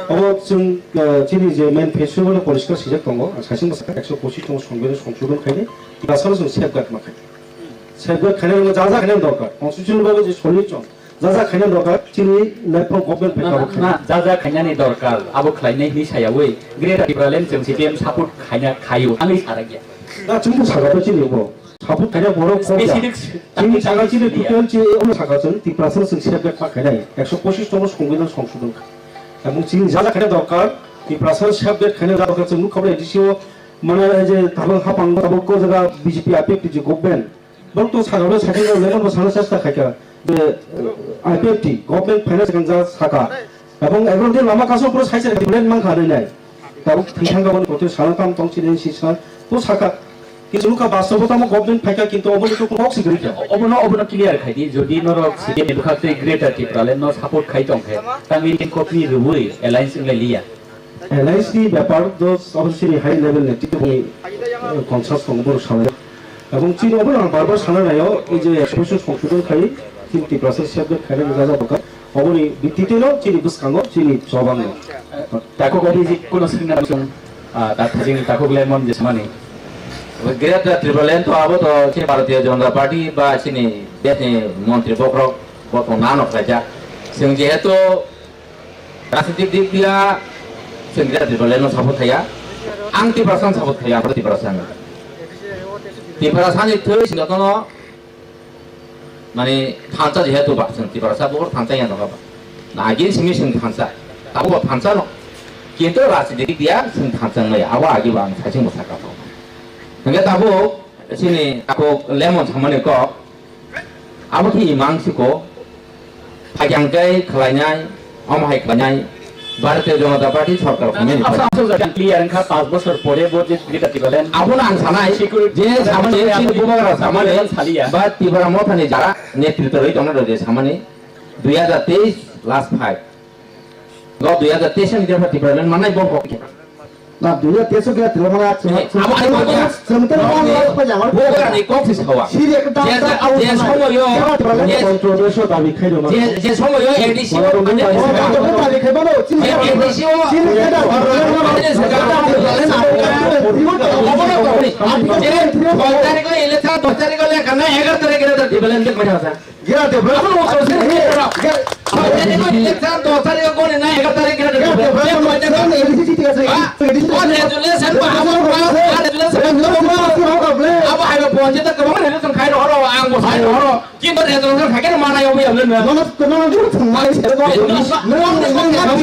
Obo chwng, ah, chini je manifesto no poriskar sijak tongo, ang saichung bwsakha ekso pochis tong songbe songsugon khaini, Tiprasa no chwng safeguard ma khai. Safeguard khainani ja ja khainani dorkar. Constitution bago je solli chong. Ja ja khainani dorkar, chini lephang government bai Na, tabuk na, khainai. Ja ja khainani dorkar, abo khlainai hwnwi sayawi, Greater Tipraland chwng C P M support khaina khaio, ani sarakya. Na chwngno sakha chini bo. Support khaina borok kok ya. Specific Chini topic saga chini clear. Total chi ono sakha chwng Tiprasa chwng safeguard ma khainai. Ekso pochis tong songbidan songsodon kha. Ebong chini ja ja khaina dorkar, Tiprasa safeguard khaina dorkar chwng nukha bai A D C o mane je tabang hapang tabuk ko jaga B J P apek je government. Borok to sakha bai sakha lemon bo sana chesta khaikha. Je, eh, I P F T, government finance kan ja sakha. Ebong, ebong din lama kaso puro saisa plan man kha nai nai. Tabuk thwi thang gabon kote sana tam tong chini si sa. To sakha. Kintu nukha bastobo tamo government phaikha kintu obo to kok si gori kha. Obono, obono clear khai di. Jodi norok C P M ni bwkhak tei Greater Tipraland no support khai tong khe, tangwi tin kopni rwui alliance wng lai liya. Alliance ni bepar do obviously high level netrito ni, eh, conscious tong boro sanai. Ebong chini obo ang bar bar sana nayo, ei je expression songsodon khai, chini Tiprasa safeguard khaina ni jaga bokha. Oboni bittite no chini bwskango chini chobango. Tako gari je kono sengna song, ah, ta thajing tako glemon je samani. Greater Tipraland to abo to chini Bharatiya Janata Party ba chini deshni montri bokrok bo to nano khlaijak. Chwng jehetu Rajnitik dik dia, chwng Greater Tipraland no support khaiya. Ang Tiprasa no support khaiya, ang Tiprasa no. Tiprasa ni thwi sing jotono, mani, thansa jehetu ba, chwng Tiprasa bo thansa ya no ba. Na agin simi chwng thansa. Abo bo thansa no. Kintu rajnitik dik dia, chwng thansa nai. Abo agi ba ang saichung bo sakha. Hingke tabuk, chini tabuk lemon samani kok. Abo khe imang siko, phaikang tei khlainai, omo hai khlainai, Bharatiya Janata Party sorkar khainai ni Asam, Asam sorkar clear wngkha, panch bochor pore bo je Greater Tipraland. Abono ang sanai, Security je samani, security chini bubagra samani, saliya. Ba Tipra Mothani jara netritw rwi tongna rw je samani, dui hajar teis last fight. Go dui hajar teis ni Greater Tipraland manai bo kok. Na dui hajar teis o Greater Tipraland mana. Eh, abo ani kok ya. Sementara mana pa jangan. Bo ani kok si sawa. Siri ekta je, je somoyo, je, controversial dabi khai do mana. Je, je somoyo A D C o mana. Dabi khai mana. Siri ekta. Siri ekta. Dos tarikh o election, dos tarikh o lekha na, egaroh tarikh o Greater Tipraland mana. Gira de bra. Abo no sor sini. Gira. Sor sini ko election dos tarikh ko ni na egaroh tarikh gira de. Gira de bra. Sor sini A D C thik ase. Ha? A D C. O resolution ba abo ba, a resolution ba abo. Abo hai ba ponje ta kamo resolution khai ro ro ang bo sai ro ro. Kintu resolution khai ke mana yo ya le na. Nono, nono juru thung mai se ro. Nono, nono, nono, nono,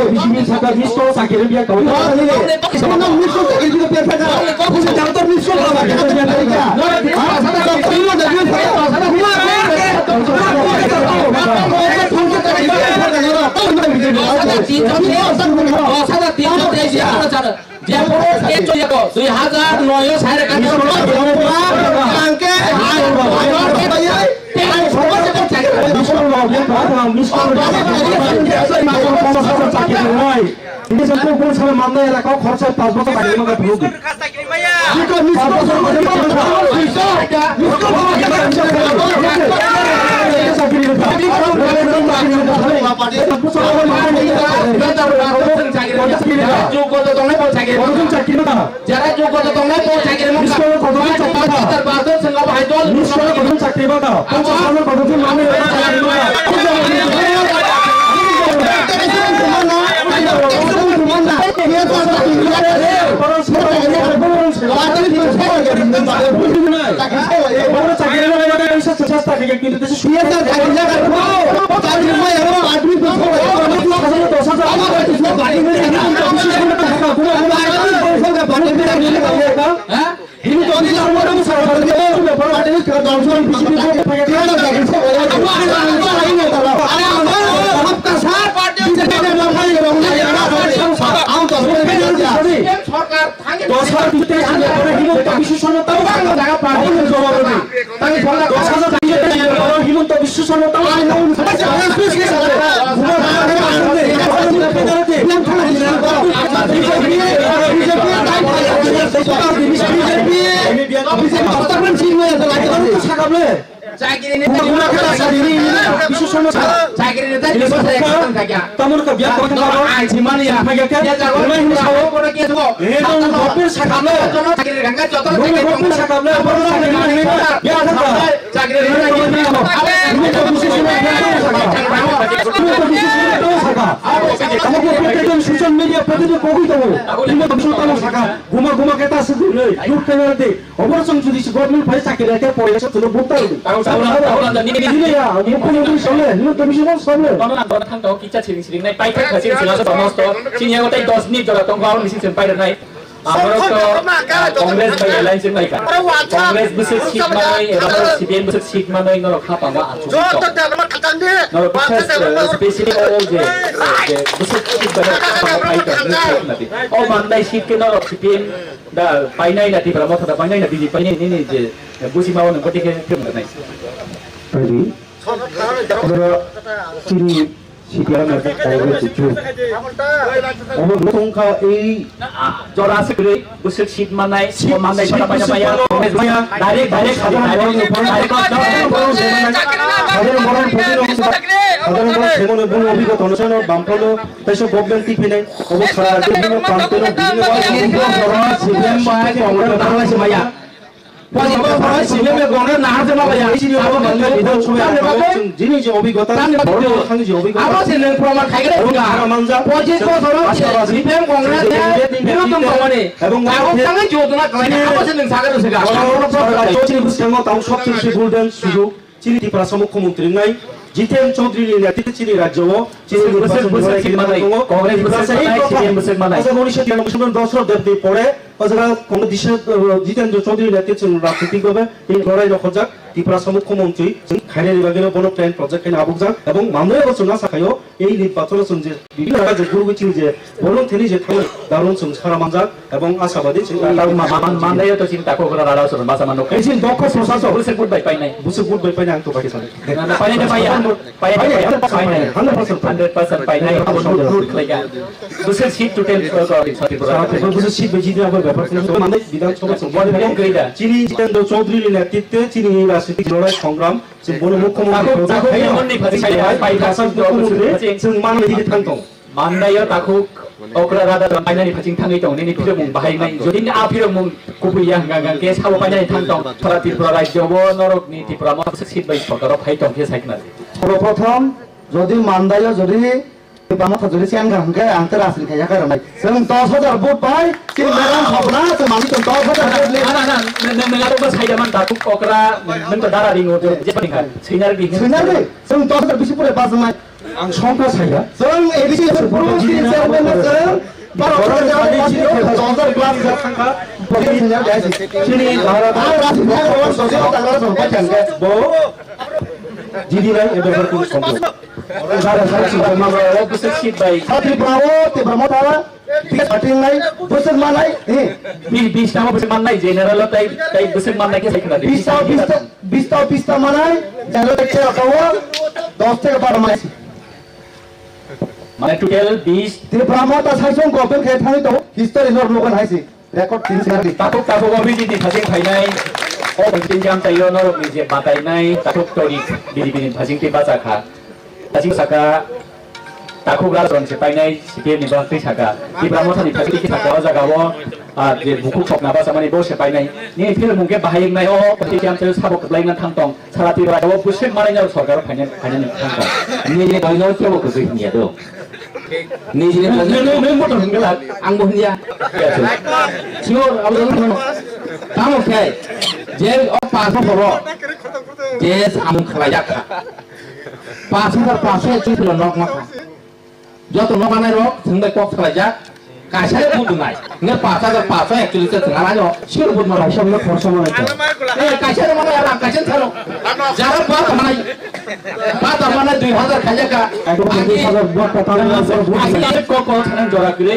B J P saka misto sakire biya kau. Nono, nono, misto sakire biya kau. Ini satu pun sama mama ya, kau khorsa pas bosor lagi maka perlu. Jara jogota tongnai bo chakiri mangkha. Miskoro kotor chakiri mangkha. Miskoro kotor chakiri mangkha. Pachas hajar kotor chakiri mangkha. দশ হাজার বিজেপি, হিমন্ত বিশ্ব শর্মা তাও আইন নাও। BJP, BJP, BJP, BJP, BJP, BJP, BJP, BJP, BJP, BJP, BJP, BJP, BJP, BJP, BJP, Tamon ka biya koi thangka bo. Ai, simani ya. Thangka khe. Ya, jago. Wala hini sao. Kono kya subo? Eh, no, no, no, no, sakam le. Jono sakiri ranga, joto no, no, sakiri no, no, sakam le. Bo sakiri no, no, no, ya, sakam. Sakiri no, no, no, no. Himanta Biswa Sarma, himanta Biswa Sarma. Himanta Biswa Sarma, himanta Sarma. Amo ko protector social media, protector kogwi tongo. Himanta Biswa Sarma sakha. Guma, guma khe ta sidi. Dur khe na de. Obo chwng jodi se government bai chakri rwkhe pore se chwngno vote ta rwdi. Tamo, tamo, tamo, tamo, tamo, nini, nini, nini ya, mukhyamantri samle, Himanta Biswa Sarma samle. Tamo na dona thang tong, kicha siring siring nai, pai thak siring siring asa tamo sto. Chini yago tai dos minute jora tong, bawon misi chwng pai rwnai. Amorok to, ah, Congress bai alliance wng lai kha. Congress bwswk seat manwi, eba C P M bwswk seat manwi norok hapangma achuk tong. Norok bwswk, eh, specially o je, eh, je bwswk seat bai norok hapangma pai tong, nini thai khna di. O mannai seat khe norok C P M Da painai na Tipra Motha da painai na B J P painai nini je busi ma wano koti khe khe mwnai. Tadi, oro chini C P M na khe kaiwe kuchu. Obo tongkha ei jora se kre busuk seat manai, seat manai seat pada pada busuk paya, mano, maya, direct, direct, direct, direct, direct, Saudara Moran Putino, Saudara Moran Putino, Bumno Obigya Tonusano, Bampano, Teso government ti phinai, obo khara de bini pantero bini C P M bai Congress thanglai se maya. Pwani bo khara C P M bai Congress nahar se maya. Abo mangkha Bidhan Sabha abo chwng jini je obigota, borok thani je obigota. Abo se nang proman khai gele. Khara manja. Pwani bo khara C P M Congress ne birodh tong mani. Ebong abo thangwi jodona khlai abo se nang sagar se ga. Chini bwskango tang sobchesi golden sujog. Chini Tiprasa Mukhyamantri wngnai Jiten Chaudhary ni netritwe chini rajyo o chini nirbason lorrai khe manai tongo. Congress bwswk manai, C P M bwswk manai. Hajar unisho tiranoboi salo Dasarath Deb ni pore o jaga Congress Disha, uh, Jitendra Chaudhary ni netritwe chwng rajnitik bhabe tini lorrai rw khorjak. Tiprasa Mukhyamantri chwng khainani bagwi no bono plan project khaina habukjak ebong manwi abo chwng asa khaio ei nirbachon o chwng je bibhinno jaga je gurugwi chini je bolong thani je thangwi darung chwng sara manjak. Ebong asabadi chwng Tang ma-, ma-, ma-, mandaio to chini takhuk rada soro masa mano. Ei chini dokho sosa so. Busuk vote bai painai. Busuk vote bai painai ang to baki sani. Na, na, painai, painai, painai, painai, painai. Hundred percent painai. Hundred percent painai. Abo vote khlaiga. Busuk seat total ko, ko, sorry, bro. Sa, ko, busuk seat bai jidi abo bepar sini. Mane Bidhan Sabha song. Vote bai khlaiga. Chini Jitendra Chaudhary ni netritwe chini rajnitik lorai songram. Chwng bono mukhyamantri. Takhuk, takhuk ni monni phaji sai, pai, pai, Takhuk takhuk ni mukhyamantri. Phaji. Chwng manwi digi thang tong. Mandaio takhuk okra rada painani phaching thangwi tong, nini phirokmung bahai nai. Jodi ni a phirokmung kubui ya hwnka hwnka khe sabo painani thang tong. Sara Tripura rajyo bo norok ni Tripura Motha seat bai sorkar o phai tong khe sai khna di. Soroprothom jodi mandaio jodi Tripura Motha jodi chen kha hwnkhe ang te rajni kha yakar mai. Chwng dos hajar vote bai chini madam hopna chwng manwi tong dos hajar vote le. Na, na, na, nang, nang, nang, nang, sai da man takhuk okra, nang to dara ringo je, je panikha. Swinar di. Swinar di. Chwng dos hajar bisi pore bajnai. Ang songkha saya. Chwng A D C ni chairman na chwng baro hajar dos hajar class jak thangkha. Chini Bharat. Ang rajni kha rong sojiro tangra song pa thangkha. Bo. Jidi nai e bepar kunu songkha. Baro hajar song ma o bisi sit bai. Satri bravo, te bravo tara. Bikas pating nai, busuk manai, eh. Bi-, bis tamo busuk manai, general o tai, tai busuk manai khe sai khna di. Bis tamo, bis ta-, bis tamo, bis tamo manai, general lecture o dos theke baro manai. Mane total bis. Tipra Motha saisong government khe thangwi tongo, history nor nugan hai si, record tin sari. Takhuk takhuk o B J P ni phasing phainai, o tin jam tayo norok ni je batainai, takhuk tori B J P ni phasing twi bacha kha. Asing saka, takhuk rajron se painai C P M ni bwkhak twi saka. Tipra Motha ni thasi twi saka o jaga o, ah, je bukhuk sokna basa mani bo se painai. Ni philmung khe bahai wngnai o, politician se sabo kwplai wngna thang tong. Sara Tripura o buswk manai no sorkar o phainai, phainani thang tong. Ni ni doi no kebo kwtwi hwnya do. Ni ni doi no, no, no, motor hwnkhe la, ang bo hwnya. Sure, abo no. Tamo khe, je o pass o horo, je samung khlai jak kha. Pash hajar pash sho chwng philo nok ma kha. Joto nok manai rok chwng bai kok salai jak. Kaisa le budu nai. Nge pash hajar pash sho actually se chwng alai no. Sir budu ma kaisa le khorsa ma nai. Eh, kaisa le manai, kaisa tharo. Jara ba manai. Ba ta manai dui hajar khaja ka. Ai ko dui hajar ba ta ta. Ai ko ko thanang jora kile.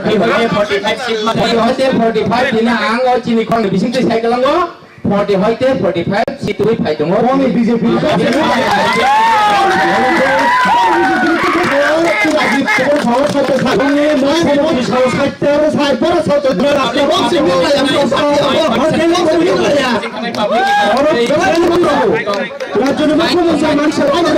Forty hoite forty five seat ma forty hoite forty five dina ang o chini khorang ni bising twi sai kwlango. Forty hoite forty five seat twi phai tongo. Komi B J P. Rajyoni mukhyamantri mansa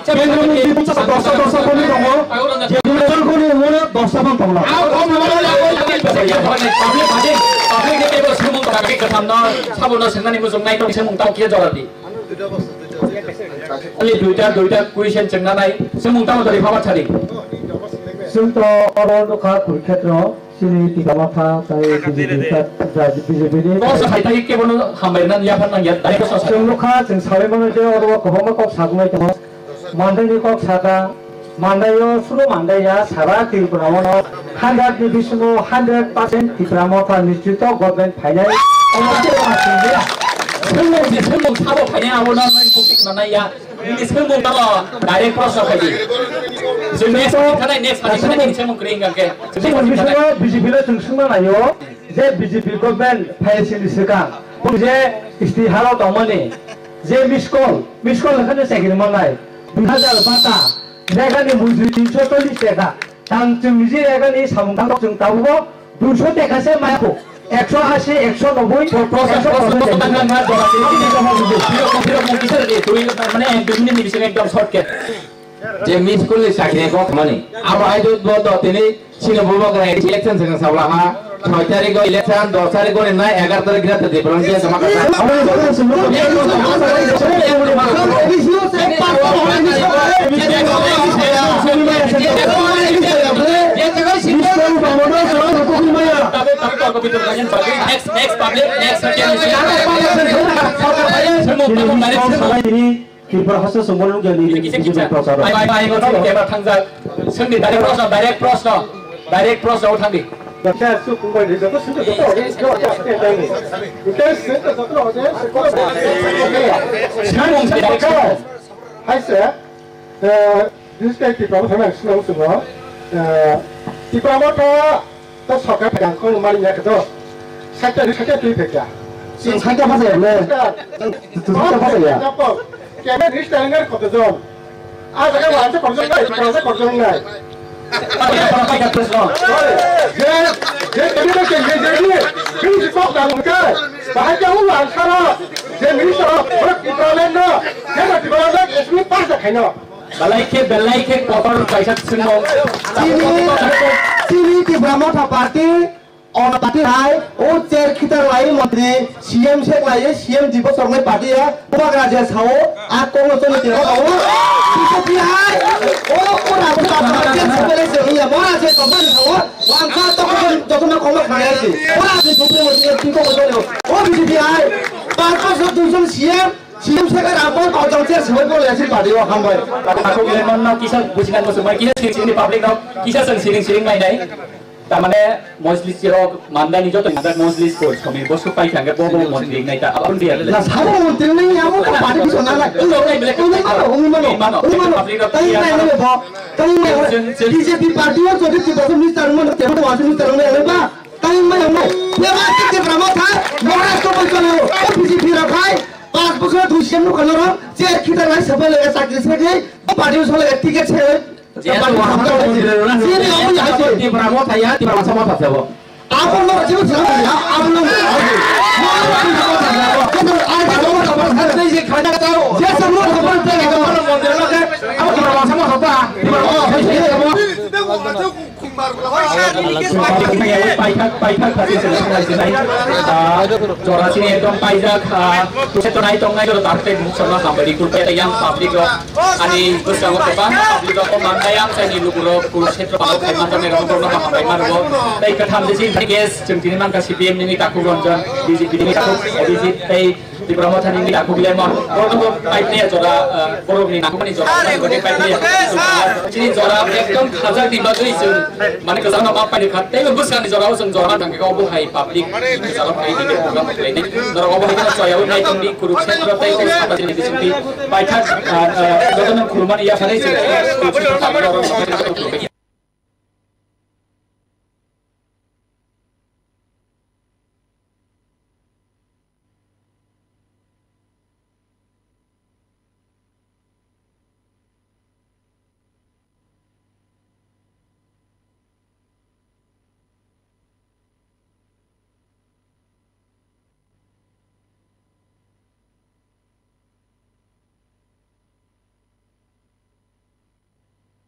Kendra mantri bwsa dosa dosa boni tongo, je dui jon boni tongo, dosa boni tongo. Public ni teibo swngmung tongo, public kwtham no, sabo no swngnani muchung nai tong, swngmung tamo khe jora di. Only duita, duita question chwngna nai, swngmung tamo jora di, phaba sadi. Chwng to oro nukha Kurukhetra, chini Tipra Motha, tai B J P ta, B J P ni. Kok sa hai tai kebo no hambai nan yaphan nang ya, tai kok sa. Chwng nukha, chwng sawi mano je oro kwbangma kok sagwi tongo. Mandaini kok saka, mandaio suro mandaiya sara Tripura o hundred ni bisingo hundred percent Tipra Motha nischito government phainai. Omo khe ma singya. Swngmung si swngmung sabo phainai abo na nai kok manaiya. Ini swngmung tamo direct proshno khaidi. Swngmung next khanai next khanai swngmung swngmung kring kangke. Swngmung bisingo B J P no chwng swngma naio je B J P government phai sini swkang. Je istiharo tongmani je miss call, miss call khe chakri manai. Dui hajar bata, rega ni mujri tinsho chollish taka. Tang chwng niji rega ni samung tang chwng tabuk o duisho taka se maya kho. Ekso ashi, ekso noboi, ekso pochas. Je miss call ni chakri kok mani. Abo ai dut bo do tini Chini bubagra election se sabla ha, soi tarikh o election, dos tarikh o nai egaroh tarikh gira tadi belong dia sama kata. Next, next public, next. Tripura House Songbolung Jani Ini kisa kisa. Bai, bai, bai, bai, bai, bai, bai, bai, thangjak. Sengdi direct proshno, direct proshno, direct proshno, o thangdi. Sir, su kungbai ni joto sungto joto audience ko ta ta ta ni. Ute sungto joto audience ko. Sir, mung sir, direct proshno. Hai sir, eh, this time Tipra Motha nang sino sungo, eh, Tipra Motha To sorkar phaikha, khong mani ya khe to. Saita ni saita twi phaikha. Chwng saita phasaya le. Saita. Chwng saita phasaya. Kebe ni star ngar koto jon. A jaga wa ante koto jon nai, koto jon koto jon nai. Je, je, je, je, je, je, je, je, je, je, je, bahai khe u ansara, je minister, ora Tipraland no, je Tipraland S B pass da khaino. Belai khe, belai khe kotor kaisa swngmung. Chini, chini Tipra Motha Party, ono party hai, o chair khitar lai montri, C M sek lai, C M dibo sormai party ya, bubagra je sao, a kongno choli tiro sao, B J P hai, o, o rabu rabu, je sibele se iya, mora je topani sao, wangkha tokon, jotono kongno khaya se, ora je topre mo, tiko mo choli, o B J P hai, panch sot duijon C M, C M sek ar abo kau jang chair sewai bo ya si party o hambai. Aku gile man na kisa bujinan musu mai kisa sini sini public no kisa sang siring siring mai nai. Tamane mojlis rok mandai ni joto mandai mojlis ko somi bosu pai thangke bo bo montri nai ta abang dia. Na sabo montri nai abo ko party biso na na. Uni mano, uni mano, uni mano. Tani nai nai bo, tani nai. B J P party o jodi ti bosu minister mo te mo minister nai ba. Tani nai mo. Ya ba ti te bramo tha. Mora to ko chalo. B J P ra bhai. Pas bosor dui sem nukha norok, chair khitar lai sabai lai chakri se khe, party o sole ticket se. Jesu wahano mundiro na. Sini omo ya se. Tipra mo thaya, Tipra mo sama thaya bo. Abo no jibo sama ya, abo no. Jesu mo sama thaya. Abo Tipra mo sama thaya. Tipra mo thaya. Paithak, paithak, paithak, paithak, ah, jora sini ekdom paijak, ah, Kurukshetra nai tongnai jora tarpek muksorno hambai di, Kurukshetra yang public rok, ani bwskango kwbang public rok ko mantai ang saini lukurok Kurukshetra palo khai manjak nai rok borno hambai manbo. Tai katham de sini guest, chwng tini mangka C P M ni takhuk Ranjan, B J P ni takhuk Abhijit, tai Tipra Mothani ni takhuk Lemon, borok no paipnai jora, eh, borok ni nakhuk ni jora, borok ni paipnai. Chini jora ekdom khajak ni bagwi chwng, mane kwchangno ma paini kha, tei bwskang ni jora o chwng jora thang khe obo hai public kwcharo khai di, program khai di. Norok obo hai kheno choya o nai tong di, Kurukshetra tei tei sata chini bising di. Paithak, eh, eh, jotono khulumani yaphari chwng.